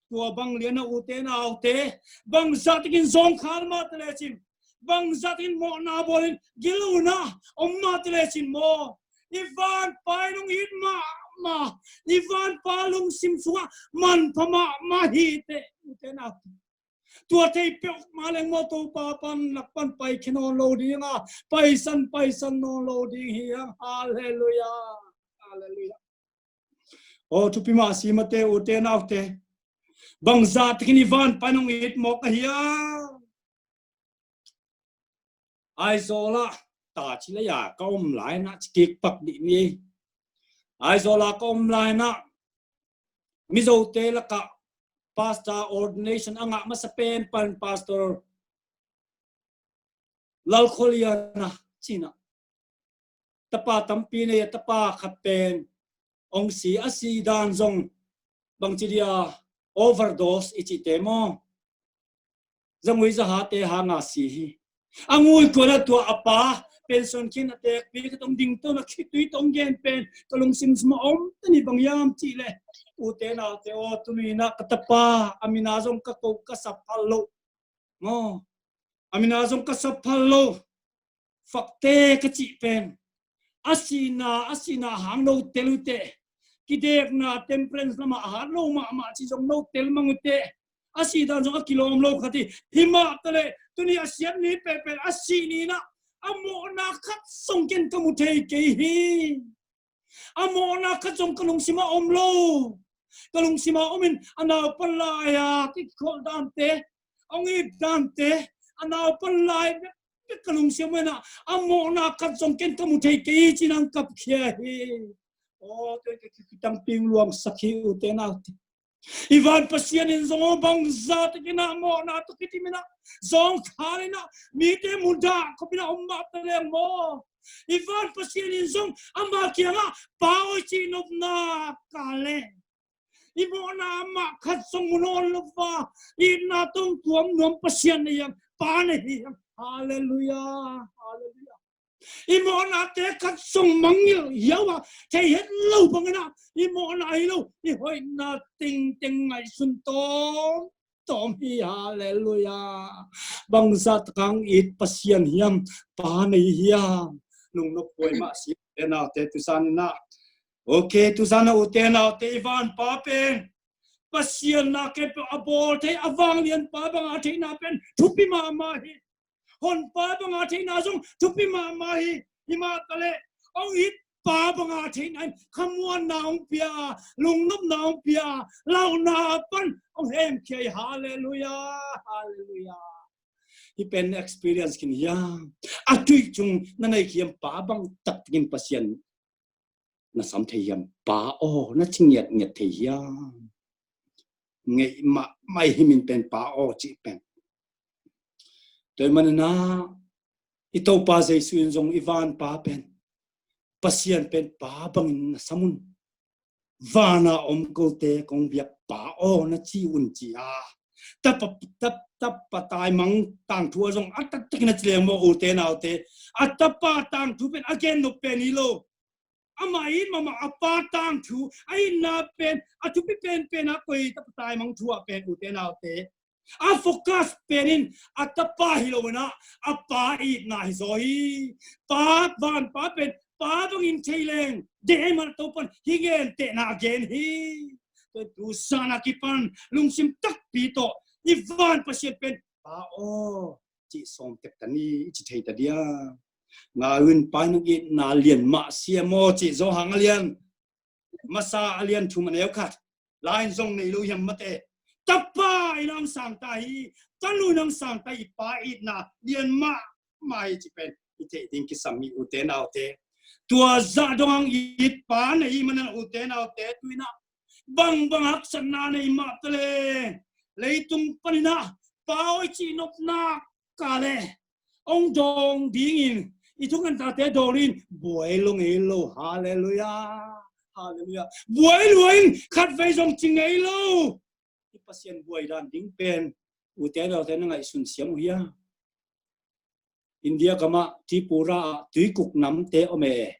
Tua bang lian a, ute naute, bangzah takin zawngkhal mah ta lecin, bangzah takin mawhna bawlin gilo ina om mah ta lecin maw, i vanpa in hong it mahmah, i vanpa lungsim sungah manpha mahmah hi teh, ute naute. Tua thei peuhmah leng maw, Topa pan lak pan paikhia nawn lo ding a, paisan paisan nawn lo ding hi hang. Halleluiah. Halleluiah. Aw, thupi mah a si mate, ute naute. Bangzah takin i vanpa in hong it mawk a hiam? Aizawl ah, ta ci lei a ka om lai ina, ci kik pak dih ni. Aizawl ah ka om lai ina, Mizote lakah pastor ordination a ngah masa pen pan Pastor Lalkholiana ci ina, tapa tampi nei a, tapa khat pen hong si, a si dan zong bangci dia, overdose i cihte maw, zangui zahate hanga si hi. A ngui kuan a, tua a pa pension khin a tekpi khat hong dingto na, khitui tawh hong gen pen ka lungsim sungah om ta ni. Bang hiam cih leh, ute naute aw, tuni ina ka tapa a min a zong ka ko, ka sa phal lo maw, a min a zong ka sa phal lo. Fakte ka cih pen, a sihna, a sihna hang no tel uh teh, kidekna, temperance lamah a hat lo mahmah cih zong no tel mang uh teh, a sih dan zong a kilawm lo khat hi. Hi mah ta leh, tuni a siat ni peuhpeuh, a sih ni ina, a mawhna khat zong ken ka mu thei kei hi. A mawhna khat zong ka lungsim ah om lo. Ka lungsim ah om in, a naupan lai-a kikholh dante, hong it dante, a naupan lai bek ka lungsim ah om ina, a mawhna khat zong ken ka mu thei kei hi, ci-in hong kapkhia hi. Aw, tua ka kitangpi hong luangsak hi, ute naute. I van Pasian in zong aw, bangzah takin a mawhna tawh kidim ina, zawngkhal ina, mite mudah khop ina om mah ta leng maw, i van Pasian in zong ama kiangah, Pa aw, i cih nopna kal leh, i mawhna amah khat zong mu nawn lo a, itna tawh hong tuam nuam Pasian na hi hang, Pa na hi hang. Halleluiah. Halleluiah. I mawhnate khat zong mangngilh hiau a, thei het lo bang ina, i mawhna hi lo, i hoihna tengteng ngaihsun tawm tawm hi. Halleluiah. Bangzah tak hong it Pasian hiam, Pa na hi hiam. Lungnop huai mah si, ute naute, tuzan ina. Ok, tuzan a, ute naute, i vanpa pen Pasian na khempeuh a bawl thei, a vanglianpa banga theihna pen thupi mahmah hi. Honpa banga theihna zong thupi mahmah hi. Hi mah ta leh, hong it Pa banga theihna in khamuanna hong pia, lungnopna hong pia, lauhna pan hong hemkhia hi. Halleluiah. Halleluiah. Hih pen na experience khin hiam? A tuih cung na nei khiam? Pa bang taktakin Pasian na sam thei hiam? Pa aw na ci ngiatngiat thei hiam? Ngeih mahmah hi, min pen Pa aw cih pen. Tua ahih manin ah i Topa Jesu in zong i van Pa pen, Pasian pen Pa bangin na sam un. Vana om kote kong biak Pa aw na ci un ci a. Tapa, tap, tapa taimang tangthu ah zong a taktakin a ci leng maw, ute naute. A tapa tangthu pen a gen nop pen hi lo. Amah it mahmah a Pa tangthu, a itna pen, a thupi penpen a koi tapa taimang thu ah pen, ute naute. A focus pen in a tapa hi lo in ah, a Pa itna hi zaw hi. Pa, van Pa pen Pa bangin thei leng deih ahih man a Topan hih gentehna a gen hi. Tua tu zan a kipan lungsim takpi tawh i van Pasian pen Pa aw cih sawm tek ta ni, i ci thei ta dia. Nga un, Pa, nang itna lian mah siam aw cih Johan a lian masa, a lian thum, a neu khat. Lain zong nei lo hiam mate. Tapa in hong sang ta hi, tanu in hong sang ta hi, Pa itna lian mahmah hi cih pen i theih ding kisam hi, ute naute. Tua zah dong hong it Pa nei hi manin, ute naute, tu in ah bangbang haksatna nei mah ta leh, leitung panin ah Pa aw i cih nopna kal leh hong dawng dingin, i thungetnate dawng dingin buai lo ngei lo. Halleluiah. Halleluiah. Buai lua in, khatvei zong ci ngei lo. I Pasian buai dan ding pen, ute naute, na ngaihsun siam uh hia? India gamah Tripura ah tuikuk namte om e.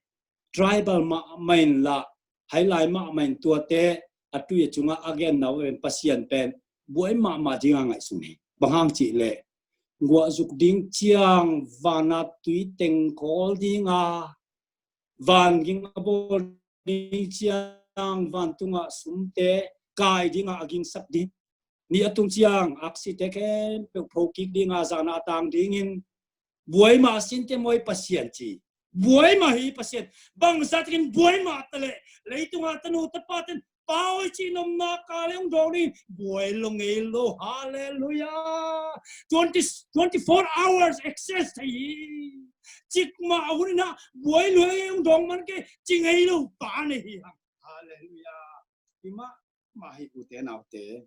Tribal mahmah in lah, hailai mahmah in, tuate a tui a cungah a genna uh pen Pasian pen buai mahmah ding a ngaihsun hi. Bang hang cih leh, guahzuk ding ciang vana tui teng khawl ding a, van ging a bawl ding ciang vantungah sumte kai ding a, a gingsak ding. Ni a tung ciang aksite khempeuh pho kik ding a, zan a tang dingin buai mah sinte maw i Pasian ci. Buai mah hi Pasian. Bangzah takin buai mah ta leh, leitung a tanu tapa ten Pa aw i cih nopna kal leh hong dawng dingin buai lo ngei lo. Halleluiah. Twenty, twenty-four hours access thei hi. Cikmah a hun in ah buai lua ngei, hong dawng man kei ci ngei lo Pa nei hi hang. Halleluiah. Hi mahmah hi, ute naute.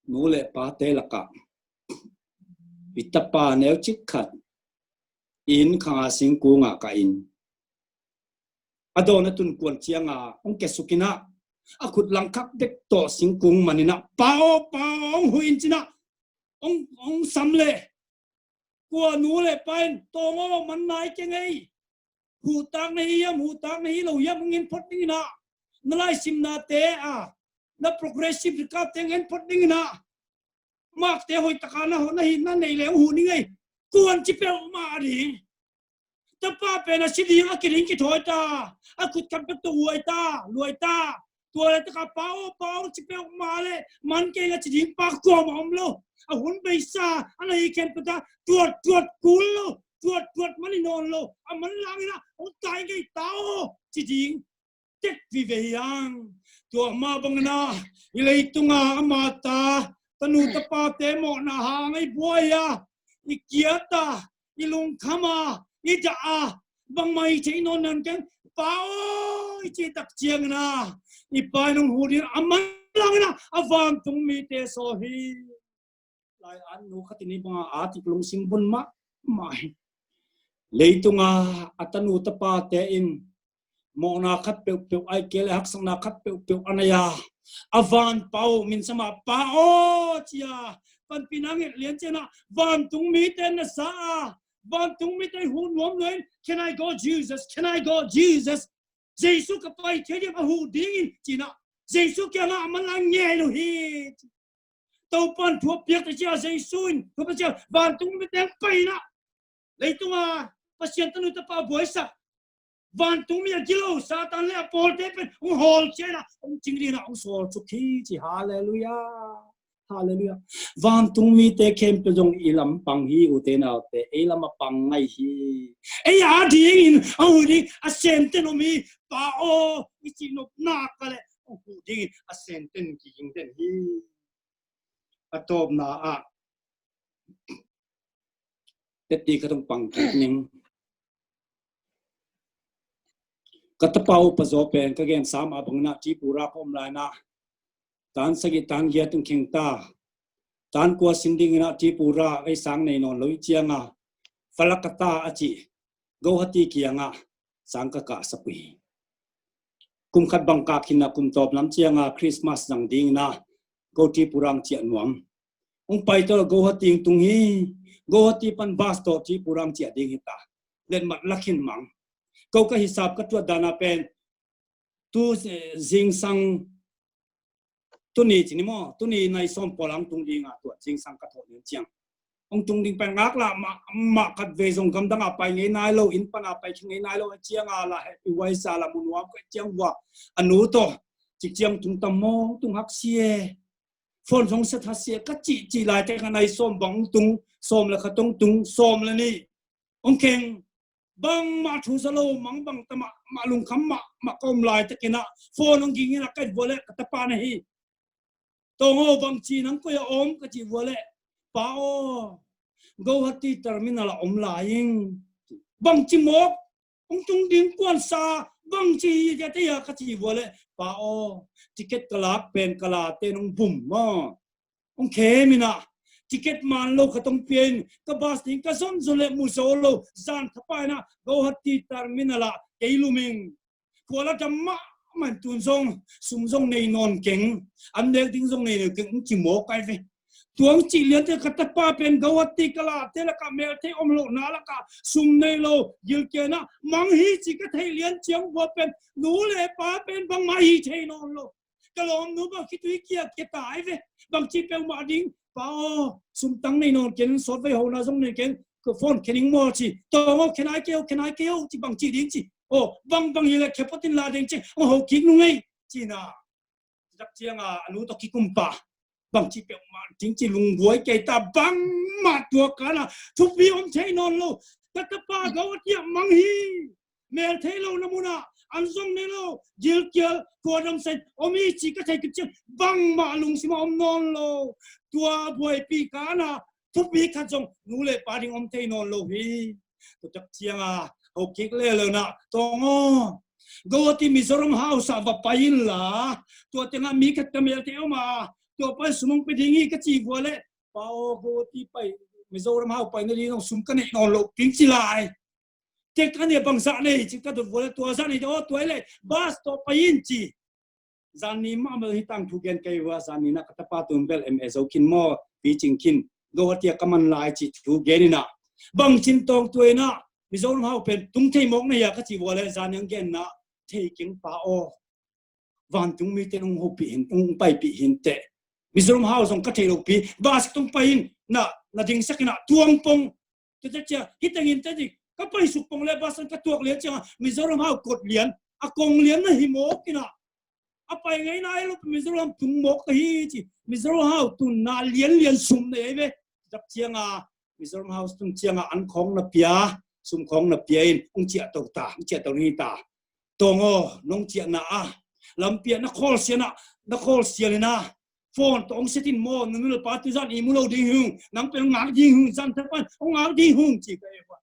Nu le pate lakah i tapa neu cik khat inn khang a singkung ah kah in, a dawn a tun kuan ciang a hong kiasuk in ah, a khut langkhak bek tawh singkung man in ah, Pa aw, Pa aw, hong huh in ci in ah, hong, hong sam leh, kua nu le pa in, Tawng aw, man nai keng ei. Huhtak na hi hiam, huhtak na hi lo hiam hong en phot ding in ah, na laisimnate ah, na progressive record te hong en phot ding in ah, mark te hoih taka na, na hi, na nei leh hong huh ning ei. Kuan ci peuhmah ding. Tapa pen a si ding, a kiding kithawi ta, a khut khat bek tawh huai ta, luai ta. Tua leh taka, Pa aw, Pa aw ci peuhmah leh man kei ing a ci ding pa kuamah om lo. A hun beisa a na hi khempeuh ah tuat tuat kul lo, tuat tuat man hi nawn lo. A manlang in ah hong tai ngei ta aw ci ding tek vive hi hang. Tua mah bangin ah i leitung a ama ta, tanu tapate mawhna hang a i buai a, i kiat a, i lungkham a, i dah a, bangmah i theih nawn nan keng, Pa aw i cih tak ciangin ah, i Pa in hong huh ding a, a manlang in ah a vantung mite sawl hi. Lai-at nu khat in hih banga a cih lungsim bun mahmah hi. Leitung a a tanu tapate in mawhna khat peuhpeuh, ahih kei leh haksatna khat peuhpeuh a nei a, a van Pa aw min sam a, Pa aw ci a, panpihna nget lian ciang in ah vantung mite na za a, vantung mite huh nuam lua in, Can I go, Jesus? Can I go, Jesus? Jesu, ka pai thei diam, a huh dingin ci in ah, Jesu kiangah a manlang ngen uh hi. Topan thu a piak ta ciang, Jesu in thu a piak ciang vantung mite hong pai in ah, leitung a Pasian tanu tapa buaisak, vantung mi a gilo Satan le a pawlte pen hong hawl ciang in ah, hong cing ding in ah hong sawl suk hi ci. Halleluiah. Halleluiah. Vantung mite khempeuh zong i lam pang hi, ute naute, ei lam a pang ngei hi. Ei a dingin a huh ding a senten om hi. Pa aw i cih nopna kal leh a huh dingin a senten kiging den hi. A tawpna ah, Teti ka tung pang kik ning. Ka tapa uh Pazaw pen ka gen sam a bangin ah Tripura ka om lai-in ah, tan sagih tan giat tung kheng ta, tan kua sin dingin ah Tripura ei sang nei nawn lo i ciang a, Falakata a cih Guwahati kiangah sang ka kahsak uh hi. Kum khat bang kah khin ah kum tawp lam ciang a Christmas zang dingin ah Go Tripura ang ciah nuam. Hong pai tawh Guwahati ang tung hi. Guwahati pan bus tawh Tripura ang ciah ding hi ta. Letmat la khin mang. Ko ka hisap ka tuat dan a pen tu, eh, zingsang tuni ci ni maw, tuni nai sawm pawl ang tung ding a tuat zingsang ka thawh ning ciang. Hong tung ding pen ngak lah mah, mah khat vei zong gamdang a pai ngei nai lo, inn pan a pai khin ngei nai lo, a ciang a lah happy waisa lah mu nuam ka ciang vua. A nu tawh cik ciang tung tam maw, tung hak si e. Phone zong set hak si e, ka cih cih lai tek a nai sawm bang tung, sawm le khat tung tung, sawm le nih. Hong kheng, bangmah thu za lo, mang bang ta mah, mah lungkham mah, mah ka om lai takin ah, phone hong ging in ah ka et vua leh ka tapa na hi. Tawng aw, bangci nang koi a om ka cih vua leh, pa aw, Guwahati terminal a om lai ing. Bangci mawk, hong tung ding kuansa, bangci hi tia tia ka cih vua leh, pa aw, ticket ka lak pen ka late nong bum maw. Hong khem in ah, ticket man lo khat hong pia in, ka bus ding ka zon zon leh mu zo lo, zan thapa in ah, Guwahati terminal ah kei lum ing. Khual a dam mahmah in tun zong, sum zong nei nawn keng, an nek ding zong nei nawn keng, hong ci mawk ai ve. Tua hong cih lian teh ka tapa pen Guwahati ka late lakah, meltheih om lohna lakah, sum nei lo, gilkial in ah, mang hi ci ka theih lian ciang vua pen, nu le pa pen bangmah hi thei nawn lo. Ka lawmnu bang khitui kia kia tai ve. Bangci peuhmah ding. Pa aw, sumtang nei nawn ken, sawtvei hona zong nei ken. Ka phone khening maw ci. Tawng aw, khenai kei o, khenai kei o ci, bangci ding ci. Aw, bang bang hi leh khe photin la ding ci. Aw, ho kik nung ei. Ci na. Dak ciang a, a nu tawh kikumpa. Bangci peuhmah ding ci lungbuai kei ta, bangmah tua kan a. Thupi om thei nawn lo. Ka tapa Guwahati ah mang hi. Mel thei lo na mun ah, an zong nei lo, gilkial, kua dam sen, om hi ci ka thei kip ciang, bangmah lungsim ah om nawn lo. Tua buaipi kan a, thupi khat zong, nu le pa ding om thei nawn lo hi. Tua tak ciang a, ho kik le lo na, tawng aw. Guwahati Mizoram House ah va pai in la, tua teng ah mi khat ka mel thei om a, tua pai sum hong pe ding hi ka ci vua leh, pa aw, Guwahati pai, Mizoram House pai na ding zong sum ka neih nawn lo, ding ci lai. Tek a nih bangzah nei ci ka dot vua leh, tua zah nei, aw, tua hi leh, bus tawh pai in ci. Zan ni mahmah hi tang thu gen kei vua, zan ni na ka tapa tun bel M A zo khin maw, picing khin, Guwahati ah ka man lai ci thu gen in ah. Bangcin tawng tua in ah, Mizoram House pen tung thei mawk na hia ka ci vua leh, zan ni ang gen na, thei keng pa aw. Vantung mite nong hopih hin, nong paipih hin teh. Mizoram House zong ka thei lopi, bus tawh pai in, na, na dingsak in ah, tuang pong. Tua cia, hi teng in teh ding, ka pai suk pong leh bus an ka tuak lian ciang a, Mizoram House kot lian, a kong lian na hi mawk in ah. A pai ngei nai lo, Mizoram tung mawk ka hi ci, Mizoram House tun na lian lian sum nei ai ve. Dak ciang a, Mizoram House tun ciang a, an khawng na pia, sum khawng na pia in, hong ciah to ta, hong ciah to ni ta. Tawng aw, nong ciahna ah, lampi ah na khawl sial in ah, na khawl sial in ah, phone tawh hong set in maw, na nu le pa tu zan i mu lo ding hi ung, nang pen hong ngak ding hi ung, zan thak pan hong ngak ding hi ung, ci ka e vua.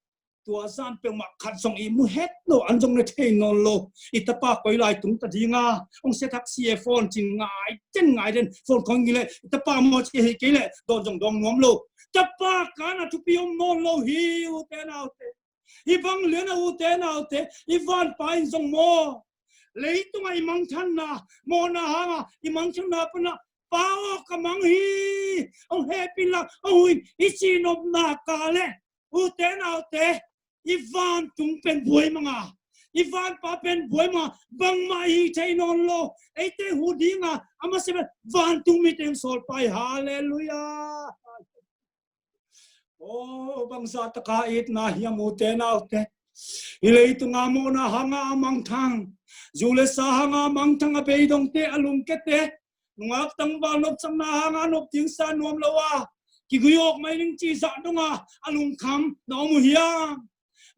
Tua zan peuhmah khat zong i mu het lo, an zong na thei nawn lo. I tapa koi lai tung ta ding a, hong set hak si e phone cin ngai den, ngai den, phone khawng ging leh, i tapa maw ci hei kei leh, dawn zong dawng nuam lo. Tapa kan a thupi om nawn lo hi, u te nau te. Hih bang lian a u te nau te, i vanpa in zong maw, leitung a i mangthanna, mawhna hang a i mangthanna pan a, pa aw ka mang hi, hong hehpih in la, hong huh in, i cih nopna kah leh, u te nau te, i vantung pen buai mang a, i vanpa pen buai mang a, bangmah hi thei nawn lo, eite huh ding a, a masa pen vantung mite hong sawl pah hi, halleluiah. Aw, bangzah tak a itna hiam u te nau te. Hih leitung a mawhna hang a a mangthang, zu le sa hang a a mangthang, a beidongte, a lungkiate, nungak tangval nopsakna hang a nop ding sa nuam lo a, kigui awk mai ning cih zah dong a a lungkham na om uh hiam?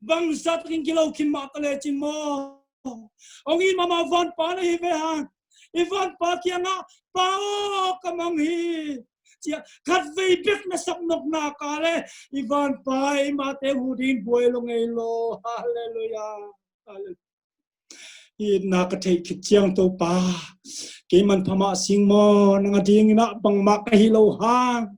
Bangzah takin kilo khin mah ta lecin maw, hong it mahmah vanpa na hi ve hang. I vanpa kiangah, pa aw ka mang hi, ciang khatvei bek na sap nokna ka le i vanpa i mate hu ding buai lo ngei lo. Halleluiah. Halleluiah. Itna ka theih khit ciang Topa, kei manpha mah sing maw, nang a dingin ah bangmah ka hi lo hang.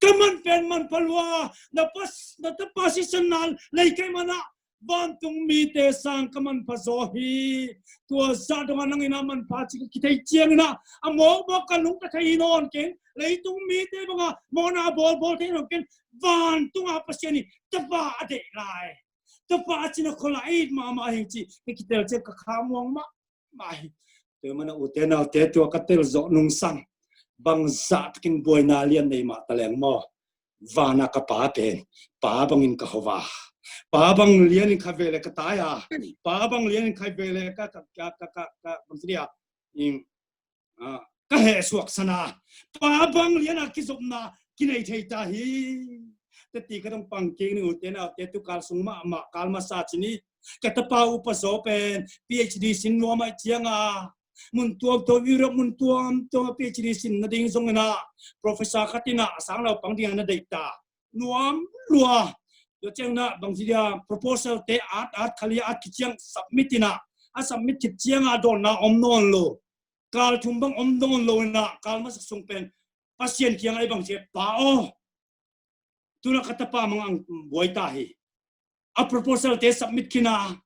Ka man pen manpha lua, na pas, na tapa sisanna lei kei manah vantung mite sang ka manpha zaw hi. Tua zah dongah nangin ah manpha ci ka kithei ciangin ah a mawkmawk ka nungta thei hi nawn keng. Leitung mite bangah mawhna bawlbawl thei nawn keng. Vantungah Pasian i tapa a deih lai. Tapa a cina khuala a it mahmah hi ci ka kitel ciang ka khamuang mahmah hi. Tua mana ute naute tua ka tel zawh nungsang bangzah takin buaina lian nei mah taleng maw? Vana ka pa pen pa bangin ka hova, pa bang lianin kha vele ka taia, pa bang lianin kha vele ka ka ka ka ka ka bang sidia in a, ka hehsuak sana, pa bang liana kizopna kinei thei ta hi. Teti ka dong pang keng ni ute naute tu kal sung mahmah kal masa cini ka tapa upa zaw pen PhD sin nuam ai cianga mun tuam tuam Europe mun tuam tuam PhD sin na ding zong ina professor khatina sang lau pang ding na dei ta nuam lua. Tua ciang na bang sidia proposal te at at khalia at kiciang submit ina a submit kicianga donna om non lo. Kal thum bang om dawn lo inah kal masak sung pen Pasian kiangah i bang ci, Pa aw, tunah ka tapa mangah ang buai ta hi. A proposal te submit khin a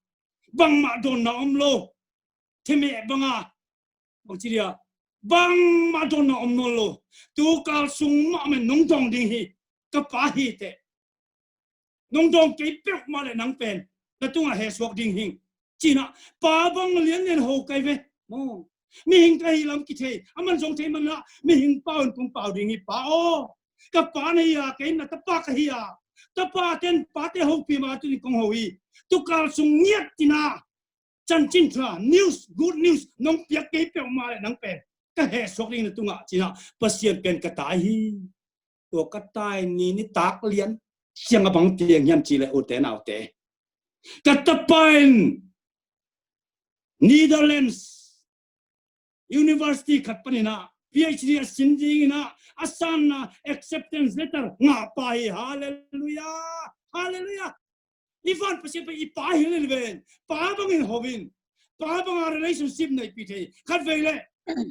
bangmah dawnna om lo. Themeh banga bang ci dia bangmah dawnna om nawn lo. Tu kal sung mahmah nong dawng ding hi. Ka pa hi teh. Nong dawng kei peuhmah le nang pen na tungah hehsuak ding hing. Cinah pa bang lian lian ho kai ve. Mihing ka hi lam kithei a man zong thei manah mihing pau in kong pau ding hi pa aw. Ka pa na hi a kei na tapa ka hi a. Tapa ten pate hopi ma tunin kong ho hi. Tukal sung ngiat tina chanchin tha news good news nong piak kei peuhmah le nang pen ka hehsuak ding na tungah cinah Pasian pen ka tai hi. Tua ka tai ni nitak lian siang a bang tiang hiam ci le ute naute. Ka tapa in Netherlands University khat paninah PhD a sin dinginah a sanna acceptance letter ngah pa hi. Halleluiah. Halleluiah. I van Pasian pen i pa hi lel ven. Pa bangin hovin pa banga relationship nei pi thei khat vei le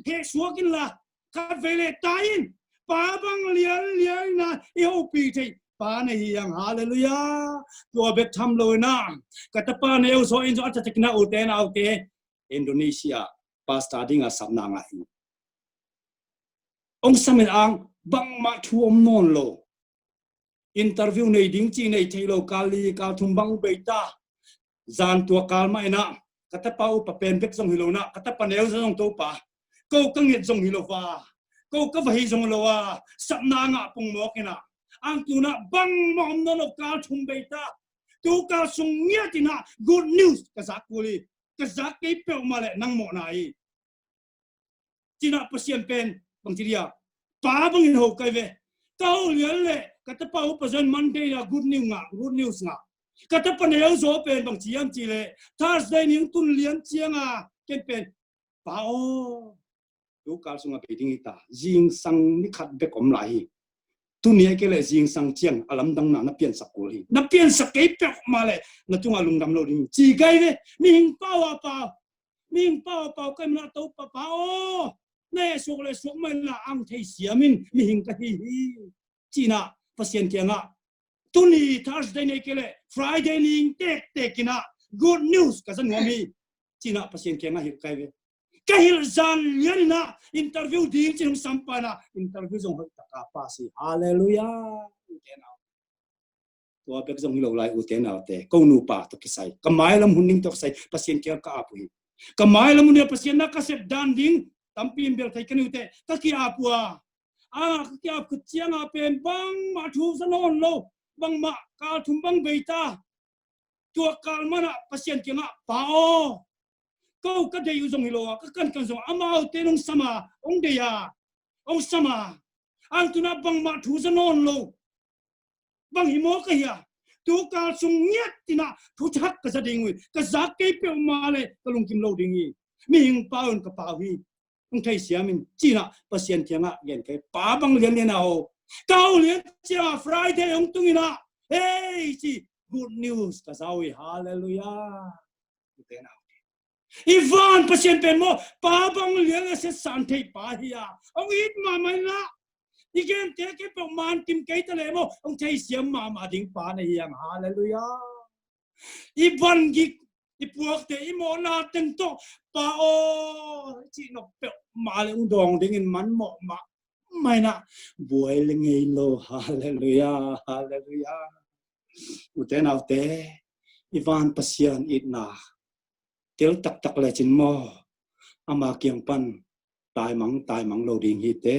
hehsuak inla khat vei le tai in pa bang lian lian ina i hopi thei pa na hi ang. Halleluiah. Tua bek tham lo ina ka tapa na eu so in so a tatakina ute naute Indonesia pastor dinga sapna ngah hi. Ong samin ang bangmah thu om nawn lo. Interview nei ding ci nei thei lo kal li kal thum bang bei ta. Zan tua kal mah inah ka tapa upa pen bek zong hi lo inah ka tapa neu zong topa ko ka nget zong hi lo va ko ka va hi zong lo a sapna ngah pung mawk inah ang tunah bangmah om nawn lo kal thum bei ta. Tu kal sung ngiat inah good news ka zak kul hi. Ka zak kei peuhmah le nang mawhna hi. Cinah Pasian pen bang ci dia pa bangin ho kai ve. Ka ho lian le ka tapa upa zon Monday na good news ngah good news ngah. Ka tapa neu zo pen bang ci hiam ci le Thursday ning tun lian cianga ken pen pa aw. Tu kal sunga bei ding hi ta zingsang ni khat bek om lai hi. Tuni a ke le zingsang ciang a lamdangna na piansak kul hi. Na piansak kei peuhmah le na tungah lungdam lo ding ci kai ve. Mihing pau a pau mihing pau a pau kai mana to papa aw. Na hehsuak le suak mai la ang thei siamin mihing ka hi hi. Cinah Pasian kiangah tuni Thursday nei ke le Friday ning tektek inah good news ka za nuam hi. Cinah Pasian kiangah hilh kai ve. Ka hilh zan lian inah interview ding cin hong sampa inah interview zong hoih taka pa si. Halleluiah. Ute nau tua bek zong hi lo lai ute naute ko nupa tawh kisai ka mailam hun ding tawh kisai Pasian kiang ka ap uh hi. Ka mailam hun ding Pasian na ka sep dan ding tampi in bel thei ka ni ute ka ki-ap uh a. A ka ki-ap khut cianga pen bangmah thu za nawn lo bangmah kal thum bang bei ta. Tua kal manah Pasian kiangah pa aw. Ko ka dei uh zong hi lo a ka kankan zong amaute nong sama ong dei a ong sama. Ang tunah bangmah thu za nawn lo. Bang hi maw ka hi a tu kal sung ngiat tinah thu thak ka za ding uh hi. Ka zak kei peuhmah le ka lungkim lo ding hi. Mihing pau in ka pau hi. hong theisiam in, ci-in ah Pasian kiangah gen kei. Pa bang lianlian a ho, ka ho lian ciangah Friday hong tung in ah, hei ci, good news ka za uh hi. Halleluiah. Ute naute, i van Pasian pen maw, pa bang lianlian a siatsan thei pa hi a, hong it mahmah in ah, i gente kei peuh man kim kei ta leh maw, hong theisiam mahmah ding pa na hi hang. Halleluiah. I van gik, i puakte, i mawhna teng tawh, Pa aw, i cih nop peuhmah leh hong dawng dingin man mawh mahmah in ah, buai leh ngei lo. Halleluiah, halleluiah. Ute naute, i van Pasian itna tel taktak lecin maw, ama kiang pan taimang, taimang lo ding hi te.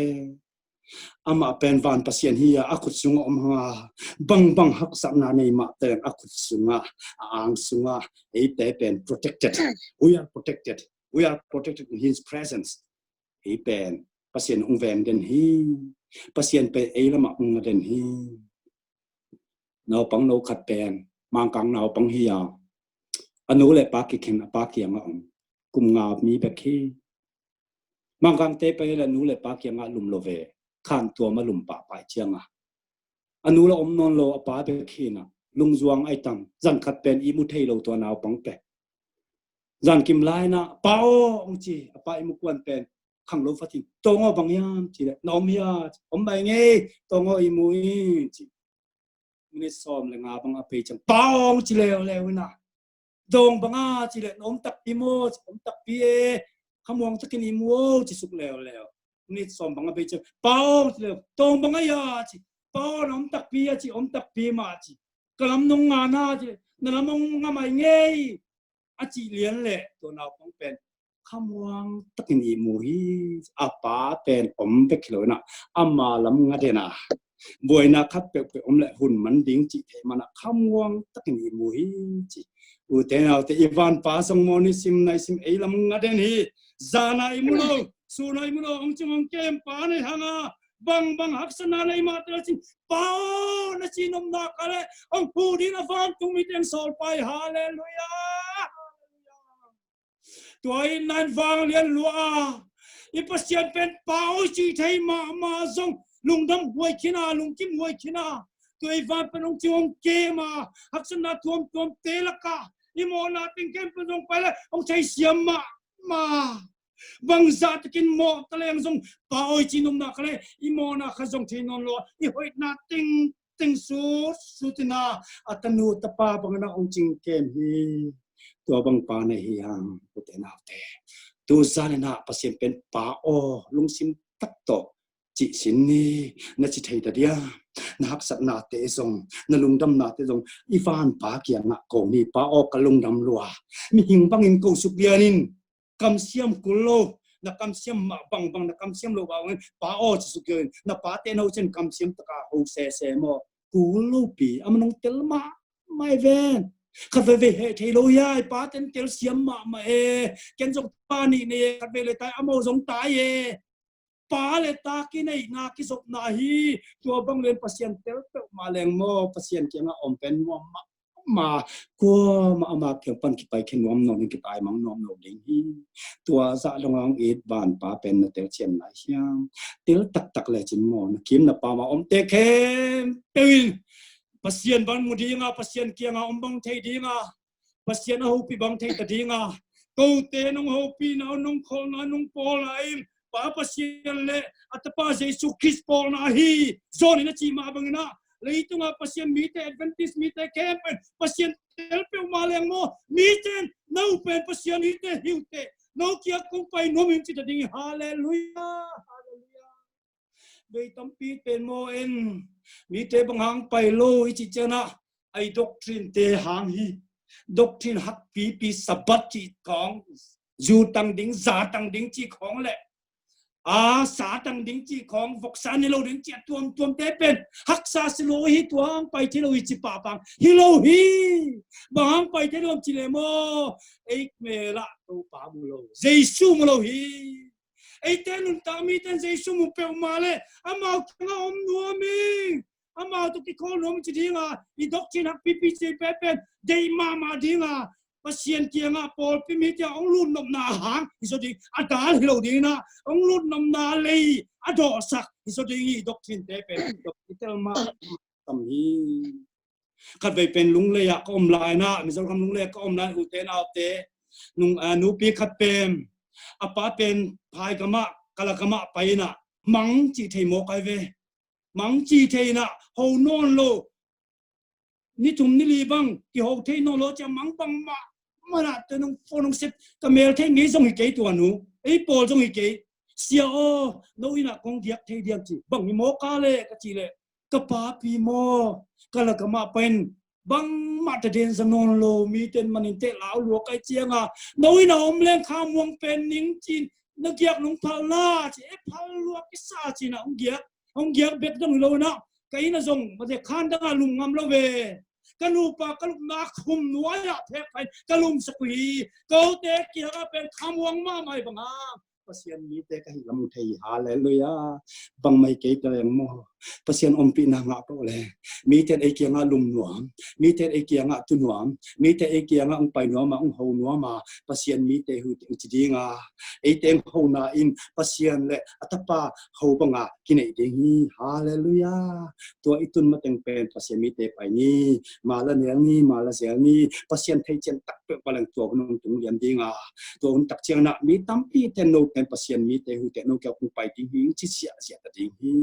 Amah pen van Pasian hi a, a khut sungah om hang a, bangbang haksatna nei mah teng a khut sungah, a ang sungah, eite pen protected. We are protected. We are protected in his presence. Ei pen Pasian hong veng den hi. Pasian pen ei lamah hong nga den hi. Naupang no khat pen Mangkang naupang hi a, a nu le pa kikhen a pa kiangah om. Kum nga mi bek hi. Mangkangte pen a nu le pa kiangah lum lo ve. Khan tuam a lum pahpah ciangah, a nu la om nawn lo, a pa bek hi in ah, lungzuang ai tam. Zan khat pen ihmu thei lo tua naupang pen. Zan kim lai in ah, Pa aw, hong ci, a pa ihmu kuan pen khang lo fatin, Tawng aw, bang hiam? Ci leh, Na om hia? Om mai ngei, Tawng aw, ihmu in, ci. Minit sawm le nga bang a bei ciang, Pa aw, hong ci leuleu in ah, Dawng bang a? Ci leh, Na om takpi maw? Ci, Om takpi e, khamuang takin ihmu aw, ci suk leuleu. Minit sawm bang a bei ciang, Pa aw, hong ci leuleu, Dawng bang a hia? Ci, Pa aw, na om takpi a? Ci, Om takpi mah, ci. Ka lam nong nga na? Ci leh, Na lam hong nga mai ngei, a cih lian leh tua naupang pen khamuang takin ihmu hi. A pa pen om bek hi lo in ah, ama lam nga den a, buaina khat peuhpeuh om leh hun man ding cih theih man ah khamuang takin ihmu hi, ci. Ute naute, i van Pa zong maw, nisim naisim ei lam nga den hi. Zan a ihmu lo, sun a ihmu lo, hong cing hong kem pa na hi hang a, bangbang haksatna nei mah teng lecin, Pa aw, na cih nopna khat leh hong huh dingin a vantung mite hong sawl pa hi. Halleluiah. Tua itna in vanglian lua a, i Pasian pen Pa aw, i cih thei mahmah zong lungdam huai khin a, lungkim huai khin a, tua i van pan hong cing hong kem a, haksatna tuamtuamte lakah i mawhna teng khempeuh zong pai leh hong theisiam mahmah. Bangzah takin mawh ta leng zong, Pa aw, i cih nopna khat leh i mawhna khat zong thei nawn lo a, i hoihna tengteng sutsut in ah, a tanu tapa bangin ah hong cing kem hi. Tua bang pa na hi hang, ute naute. Tu zan in ah Pasian pen Pa aw, lungsim tak tawh cih sin ni, na ci thei ta diam? Na haksatnate zong, na lungdamnate zong i van Pa kiangah ko ni. Pa aw, ka lungdam lua, mihing bangin ko suk lian in, kamsiam kul lo, na kamsiam mah bangbang, na kamsiam lo bangbang in, Pa aw, ci suk lian in, na pate no cin kamsiam taka ho sese maw? Kul lo pi, a man hong tel mahmah e ven. Khat veivei heh thei lo hi a, i pate in telsiam mahmah e. Ken zong pa nih nei e, khat vei le tai, amau zong tai e. Pa le ta kineihna kizopna hi. Tua bang lian Pasian tel peuhmah leng maw, Pasian kiangah om pen nuam mahmah. Kuamah ama kiang pan kipai khe nuam nawn, kitaimang nuam nawn ding hi. Tua zah dong a hong it van Pa pen na telsiam nai hiam? Tel taktak lecin maw, na kim na pam a omte khempeuh in Pasian bang mu ding a, Pasian kiangah om bang thei ding a, Pasian a hopih bang thei ta ding a, kote nong hopihna, nong kholhna, nong pawlna in Pa Pasian le a Tapa Jesu Khrist pawlna hi. John in a cih mah bangin ah, leitungah Pasian mite, Adventist mite khempeuh in Pasian tel peuhmah leng maw, mite in no pen Pasian hite hi uh teh, no kiang kong pai nuam ing ci ta ding hi. Halleluiah, halleluiah. Vei tampi pen maw en, mite bang hang pai lo i cih ciangin ah, a i doctrine te hang hi. Doctrine hakpipi, Sabbath cih khawng, zu tang ding, za tang ding cih khawng le, a, sa tang ding cih khawng, voksa ne lo ding cih a tuamtuamte pen haksa si lo hi, tua hang pai thei lo hi ci pahpah hi lo hi. Bang hang pai thei lo ci le maw, ei mel ah Topa mu lo, Jesu mu lo hi. Eite nuntak mite in Jesu mu peuhmah le amau kiangah om nuam ing. Amau tawh kikhawl nuam ing ci ding a, i doctrine hakpipi ci pen pen deih mahmah ding a, Pasian kiangah pawlpi mite hong lutnopna hang hi zaw ding, a dal hi lo ding inah hong lutnopna lei a dawhsak hi zaw ding hi. Doctrine te pen doctrine tel mah tam hi. Khatvei pen Lunglei ah ka om lai inah, Mizoram Lunglei ah ka om lai, ute naute, nung, ah, nupi khat pen a pa pen phaigamah, kalagamah pai inah mang cih thei mawk ai ve. Mang cih thei inah ho nawn lo. Ni thum ni li bang kiho thei nawn lo, cia mang bang mah, mah inah tua nong phone nong sep, ka mel thei ngei zong hi kei tua nu. Ei pawl zong hi kei. Sia aw, no inah kong giak thei diam ci. Bang hi mawk a le ka cih leh, ka papi maw, kalagamah pai in bangmah ta den za nawn lo, mite in manin teh lau lua kai cianga, no inah om leng khamuang pen ning cin, na giak nong phal la ci, e phal lua kisa cinah hong giak, hong giak bek dong hi lo inah, ka inn ah zong mate khan dangah lum ngam lo ve. Ka nupa ka lupna khum nuai-ah phek pah in ka lumsak uh hi. Kote kiangah pen khamuang mahmah hi bang hang Pasian mite ka hih lam uh thei hi. Halleluiah. Bangmah hi kei ta leng maw, Pasian ompihna ngah peuh leng, mite in ei kiangah lum nuam, mite in ei kiangah tu nuam, mite ei kiangah hong pai nuam a, hong ho nuam a, Pasian mite uh ci ding a, eite hong hona in Pasian le a Tapa ho banga kineih ding hi. Halleluiah. Tua i tun mateng pen Pasian mite pai ni, mala nel ni, mala zel ni, Pasian theihcian tak peuh pa leng tua hun hong tung lian ding a, tua hun tak ciangin ah mi tampi ten no pen Pasian mite uh teh no kiang kong pai ding hi, ci siahsiah ta ding hi.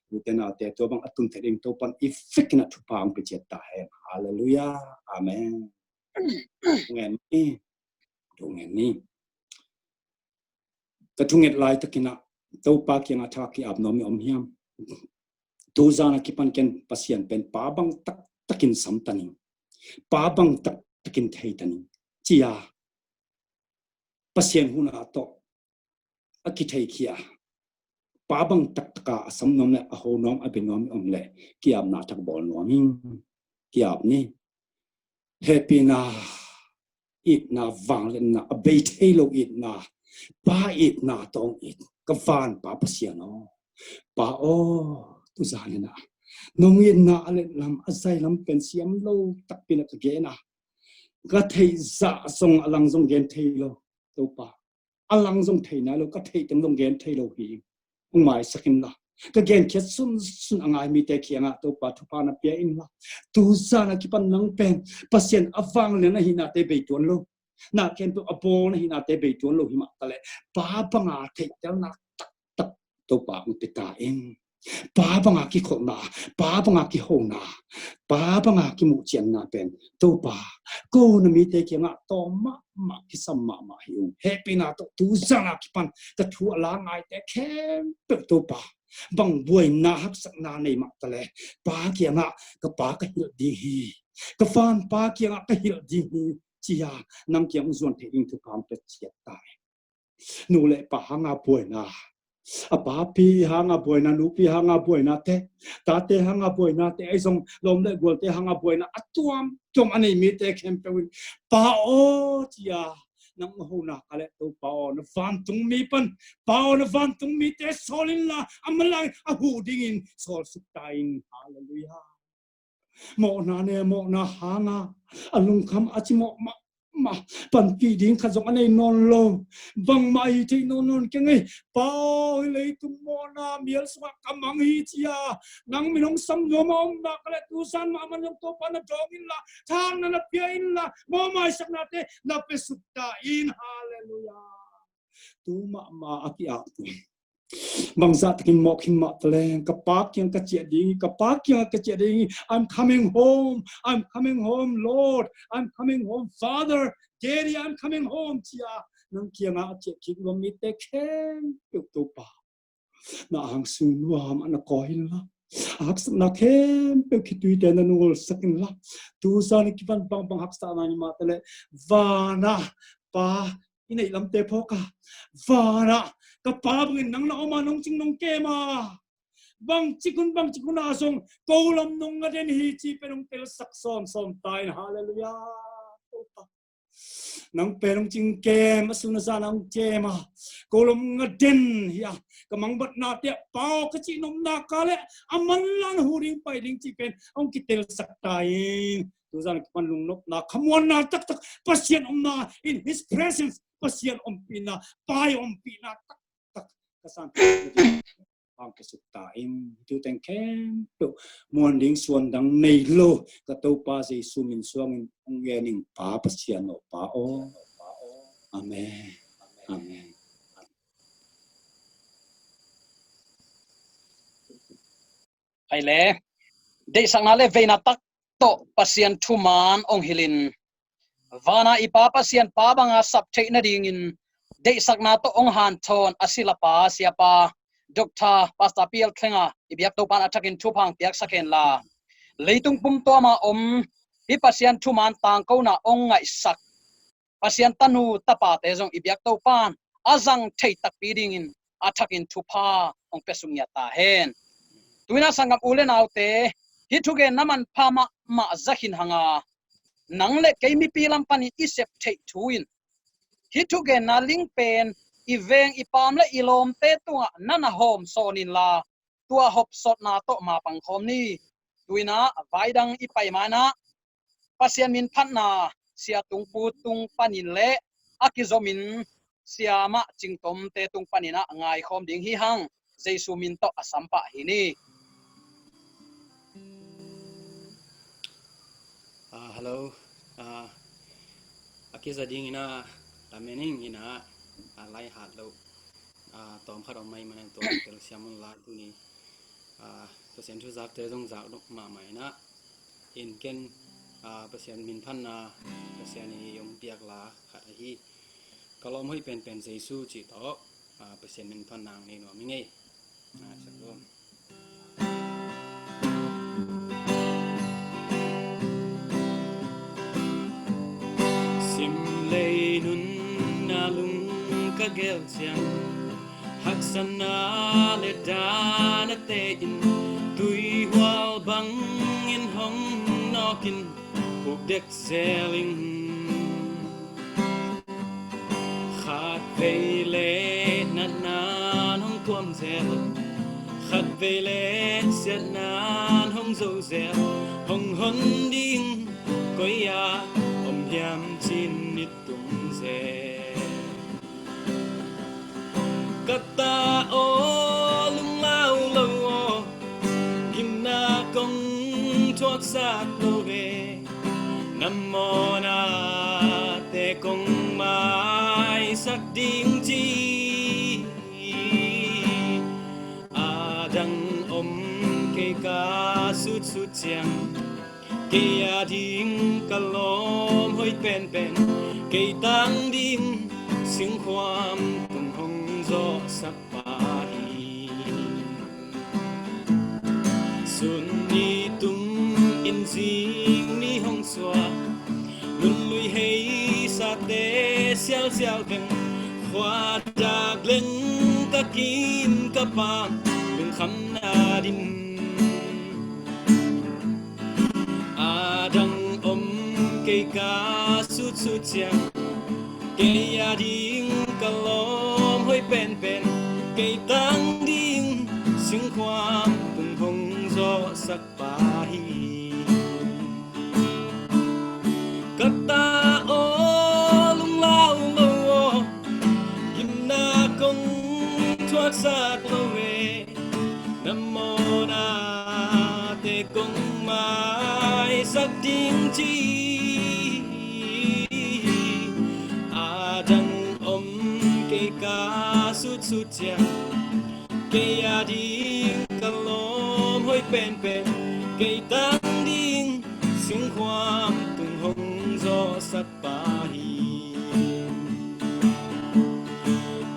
Ute naute, tua bang a tun thei ding Topan i fik inah thupha hong pia ciat ta hen. Halleluiah. Amen. Ngen ni. Thu ngen ni. Ka thunget laitakin ah Topa kiangah tha ki-ap nuam i om hiam? Tuzan a kipan ken Pasian pen pa bang taktakin sam ta ning, pa bang taktakin thei ta ning, ci-a Pasian huhna tawh a kitheikhia, pa bang taktaka a sam nuam le a ho nuam, a bia nuam i om leh ki-apna thak bawl nuam ing. Ki-ap ni. Hehpihna, itna, vangliatna, a bei thei lo itna, pa itna tawh it, ka van Pa Pasian aw, Pa aw, tuzan inah nong itna a letlam, a zailam pen siam lo takpi inah ka gen a, ka theih zah zong a lang zong gen thei lo, Topa. A lang zong thei nai lo, ka theih teng zong gen thei lo hi. Hong maisak inla, ka genkhiat sunsun a ngai mite kiangah Topa thupha na pia inla, tuzan a kipan nang pen Pasian a vanglian ahihnate bei tuan lo, na khempeuh a bawl ahihnate bei tuan lo hi mah ta leh, pa banga theihtelna taktak Topa hong pia ta in. Pa banga kikholhna, pa banga kihona, pa banga kimuhcianna pen Topa, ko na mite kiangah tawm mahmah, kisam mahmah hi ung. Hehpihna tawh tuzan a kipan ka thu a la ngaite khempeuh Topa, bang buaina haksatna nei mah ta leh, pa kiangah ka pa ka hilh ding hi, ka van Pa kiangah ka hilh ding hi, ci-a nang kiang hong zuan theih ding thupha hong pia ciat ta in. Nu le pa hanga buaina, a papi hanga buaina, nupi hanga buaina te, tate hanga buaina te, ahi zong lawm le gualte hanga buaina a tuamtuam a nei mite khempeuh in, Pa aw, ci-a nang hona ka leh, Topa aw, na vantung mi pan, Pa aw, na vantung mite sawl inla, a manlang a huh dingin sawlsuk ta in. Halleluiah. Mawhna ne, mawhna hanga a lungkham a cimawh mahmah, panpih ding khat zong a nei nawn lo, bangmah hi thei nawn nawn keng ei. Pa aw, hih leitung mawhna mial sungah ka mang hi, ci-a nang min hong sam nuam a om nak leh, tuzan mahmah zong Topa na dawng inla, thakna na pia inla, mawhmaisaknate na piasuk ta in. Halleluiah. Tu mahmah a ki-ap bangzah takin mawh khin mah ta leng, ka Pa kiang ka ciah ding hi, ka Pa kiang ka ciah ding hi. I'm coming home, I'm coming home, Lord, I'm coming home, Father, Daddy, I'm coming home, ci-a nang kiangah a ciah kik lua mite khempeuh Topa, na hang sung nuam a na kawi inla, a haksatna khempeuh khituite na nulsak inla, tuzan a kipan bangbang haksatna hi mah ta leh, vana Pa i neih lamte phawk a, vana ka Pa bangin nang na om a, nong cing nong kem a, bangcik hun bangcik hun ah zong ko lam nong nga den hi, ci pen hong telsak sawmsawm ta in. Halleluiah. Nang pen hong cing kem a, sun a zan a hong kem a, ko lam nga den hi a, ka mangbatnate ah Pa aw ka cih nopna ka leh a manlang huh ding pai ding cih pen hong kitelsak ta in. tuzan kipan lungnopna, khamuanna taktak, Pasian omna, in His presence, Pasian ompihna, Pa i ompihna taktak ka san hong kisuk ta in. Hih thu teng khempeuh muan ding suan dang nei lo ka Topa Jesu min suangin hong ngen ing, Pa Pasian aw, Pa aw. Amen. Amen. Ai le, deihsakna le veina tak tawh Pasian thuman hong hilhin, vana i Pa Pasian Pa banga sap theih nadingin deihsakna tawh hong hanthawn a silapa siapa Doctor Pastor Pi L Thlenga i biak Topan a thakin thupha hong piaksak henla, leitung pumtuama om hih Pasian thuman tangkona hong ngaihsak Pasian tanu tapate zong i biak Topan a zang thei takpi dingin a thakin thupha hong piasuk ngiat ta hen. Tuina sanggam u le naute, hih thugenna manpha mahmah zakhin hanga, nang le kei mipi lam panin i sep theih thu in hih thugenna ling pen i veng i paam le i lawmte tungah na na hawm sawn inla, tua hopsawtna tawh mapang khawm ni. Tuina vaidang i pai manah Pasian min phatna Sia Tung Pu tung panin le a kizomin Sia Mah Cing Tomte tung paninah ngaikhawm ding hi hang. Jesu min tawh a sampah hi ni. Ah, hello. Ah, a kiza dingin ah, lamening in ah, ah, lai hat lo. Ah, tawm khat om mai manin tua tel siam un la tuni. Ah, Pasian thu zakte zong zak dok mahmah in ah, in ken, ah, Pasian min phatna, Pasian i hong piak la khat ahi. Ka lawm hoih penpen Jesu cih tawh, ah, Pasian min phatna hong nei nuam ing ei. Ah, siang lawm. Sim lei nunna lung ka gel ciang, haksatna le daanate in tuihual bangin hong nawkin, puk dek zel ing. Khat vei le natna'n hong tuam zel, khat vei le siatna'n hong zo zel, hong hon ding koi-ah om hiam ci-in i tung zel. Ka ta aw, lunglau lo aw, gimna kong thuaksak lo ve. Na mawhnate kong maisak ding ci. A dang om kei ka sutsut ciang, kei ading ka lawm hoih penpen, kei tang ding singkhuam tung hong zawhsak pa hi. Sun ni tung in zing ni hong suak, nunlui hei sate sialsial veng, khua dak leng ka kin ka pam, lungkhamna din. A dang om kei ka sutsut ciang, kei ading ka lawm hoih penpen, kei tang ding singkhuam tung hong zawhsak pa hi. Ka ta aw, lunglau lo aw, gimna kong thuaksak lo ve. Na mawhnate kong maisak ding ci. A dang om kei ka sutsut ciang, kei ading ka lawm hoih penpen, kei tang ding singkhuam tung hong zawhsak pa hi.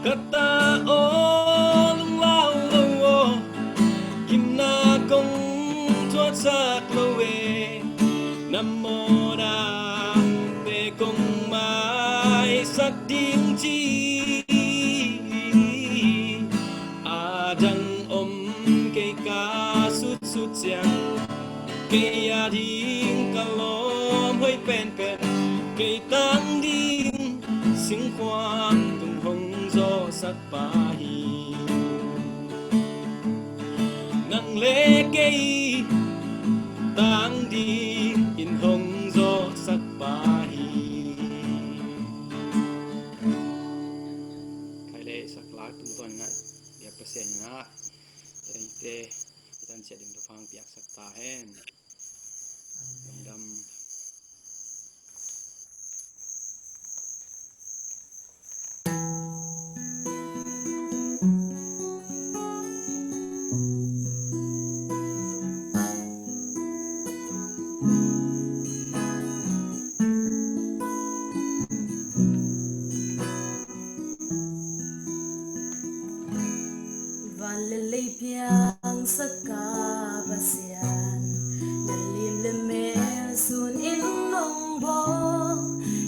Ka ta aw, lunglau lo aw, gimna kong thuaksak lo ve. Na mawhnate kong maisak ding ci. A dang om kei ka sutsut ciang, kei ading ka lawm hoih penpen, kei tang ding singkhuam tung hong zawhsak pa hi. Nang le kei tang dingin hong Pasian in ah eite i tan ciat ding thupha piaksak ta hen. Lungdam. Van le lei piangsak ka Pasian, na lim le mel sun in nong bawl,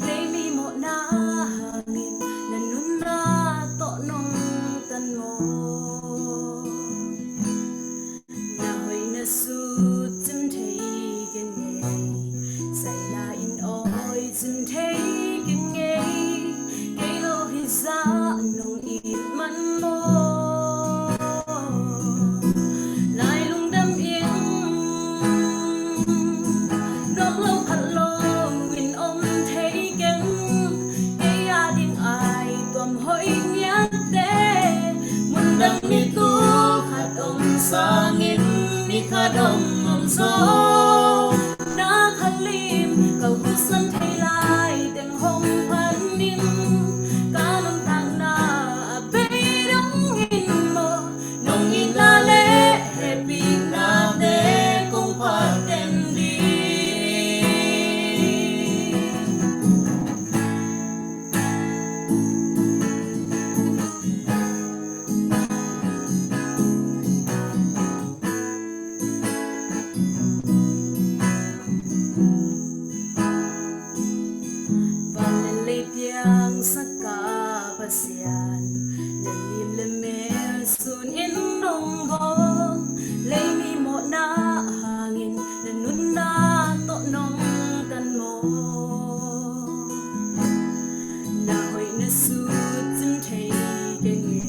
lei mi mawhna hangin na nunna tawh nong tan maw? Na hoih na sut cim thei keng ei, zaila in awi cim thei keng ei, kei lo hi zah nong it man maw? Lai lungdam in, nuam lo phat lo in om thei keng, kei a ding ai tuam hoih ngiatte, mundang ni tul khat om sangin ni khat om om zaw. Na khalim ka husan thei lai teng hong phan in, ka nuntakna a bei dong in maw, nong itna le hehpihna te kong phat den ding. Van le lei piangsak ka Pasian, na lim le mel sun in nong bawl, lei mi mawhna hangin na nunna tawh nong tan maw? Na hoih na sut cim thei keng ei,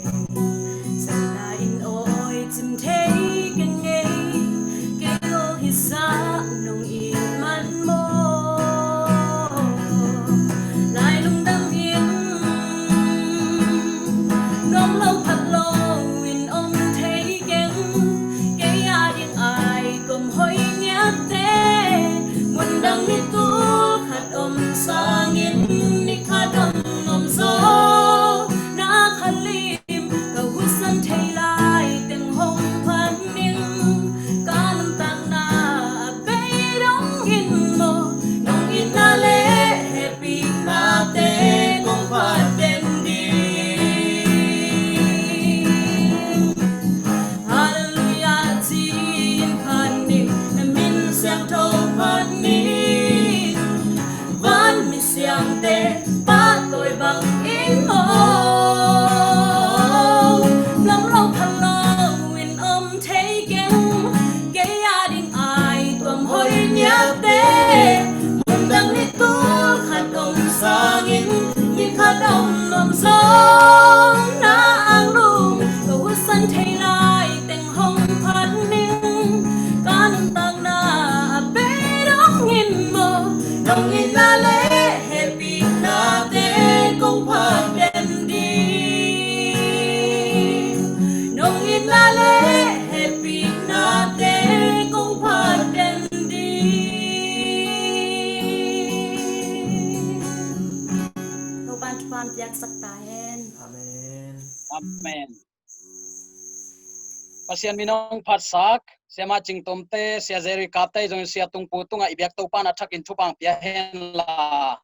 zaila in awi cim thei keng ei, kei lo hi zah nong it man maw? Lai lungdam in, nuam lo phat lo in om thei keng, kei a ding ai tuam hoih ngiatte, mundang ni tul khat om sangin ni khat om om zaw. Na khalim ka husan thei lai teng hong phan in, ka nuntakna a bei dong in maw, nong itna le hehpihna te kong phat den ding. Halleluiah ci-in phat ning, na min siangtho phat ning, van mi siangte pahtawi bangin maw. Nuam lo phat lo in om thei keng, kei a ding ai tuam hoih ngiatte, mundang ni tul khat om sangin ni khat om om zaw. Na anglum ka husan thei lai teng hong phat ning, ka nuntakna a bei dong in maw, nong itna le hehpihna te kong phat den ding. Nong itna le hehpihna te kong phat den ding. Topa'n thupha piaksak ta hen. Amen. Amen. Pasian min hong phatsak Siamah Cing Tomte, Sia Jerry Kapte, zong Sia Tung Pu tungah i biak Topa'n a thakin thupha pia hen la,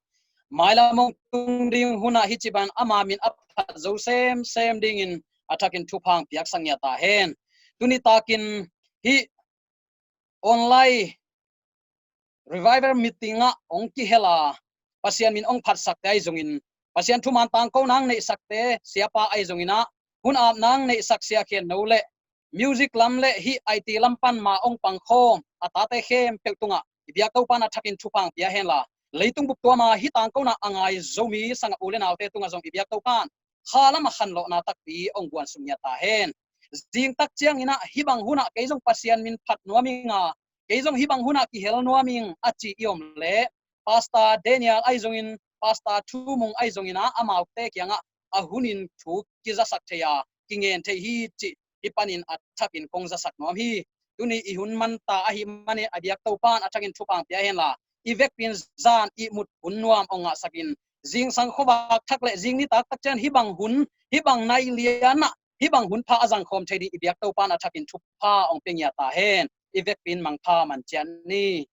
mailam hong tung ding hunah hih ci bang ama min a phat zo semsem dingin a thakin thupha piaksak ngiat ta hen. Tuni takin hih online revival meeting ah hong kihel a, Pasian min hong phatsakte ahi zongin, Pasian thuman tangkona hong neihsakte, siapa ahi zongin ah, hun apna hong neihsak Sia Khen No le music lam le hih I T lam pan ma hong pangkhawm a tate khempeuh tungah i biak Topa'n a thakin thupha pia hen la, leitung bup tuam a hih tangkona a ngai Zomi sangap u le naute tungah zong i biak Topa'n kha lam a khanlawhna takpi hong guan suk ngiat ta hen. Zing tak ciangin ah hih bang hunah kei zong Pasian min phat nuam ing a, kei zong hih bang hunah kihel nuam ing a ci i om leh, Pastor Daniel ahi zongin, Pastor Thu Mung ahi zongin ah, amaute kiangah a hunin thu kizasak thei a, kingen thei hi cih hih panin a thakin kong zasak nuam hi. Tuni i hun manta ahih manin a biak Topan a thakin thupha hong pia hen la, i vekpi in zan ihmut hun nuam hong ngahsakin, zingsang khuavak thak le zing nitak tak ciang hih bang hun, hih bang nai lian ah hih bang hun pha a zangkhawm thei ding i biak Topan a thakin thupha hong pia ngiat ta hen. I vekpi in mangpha man ciat ni.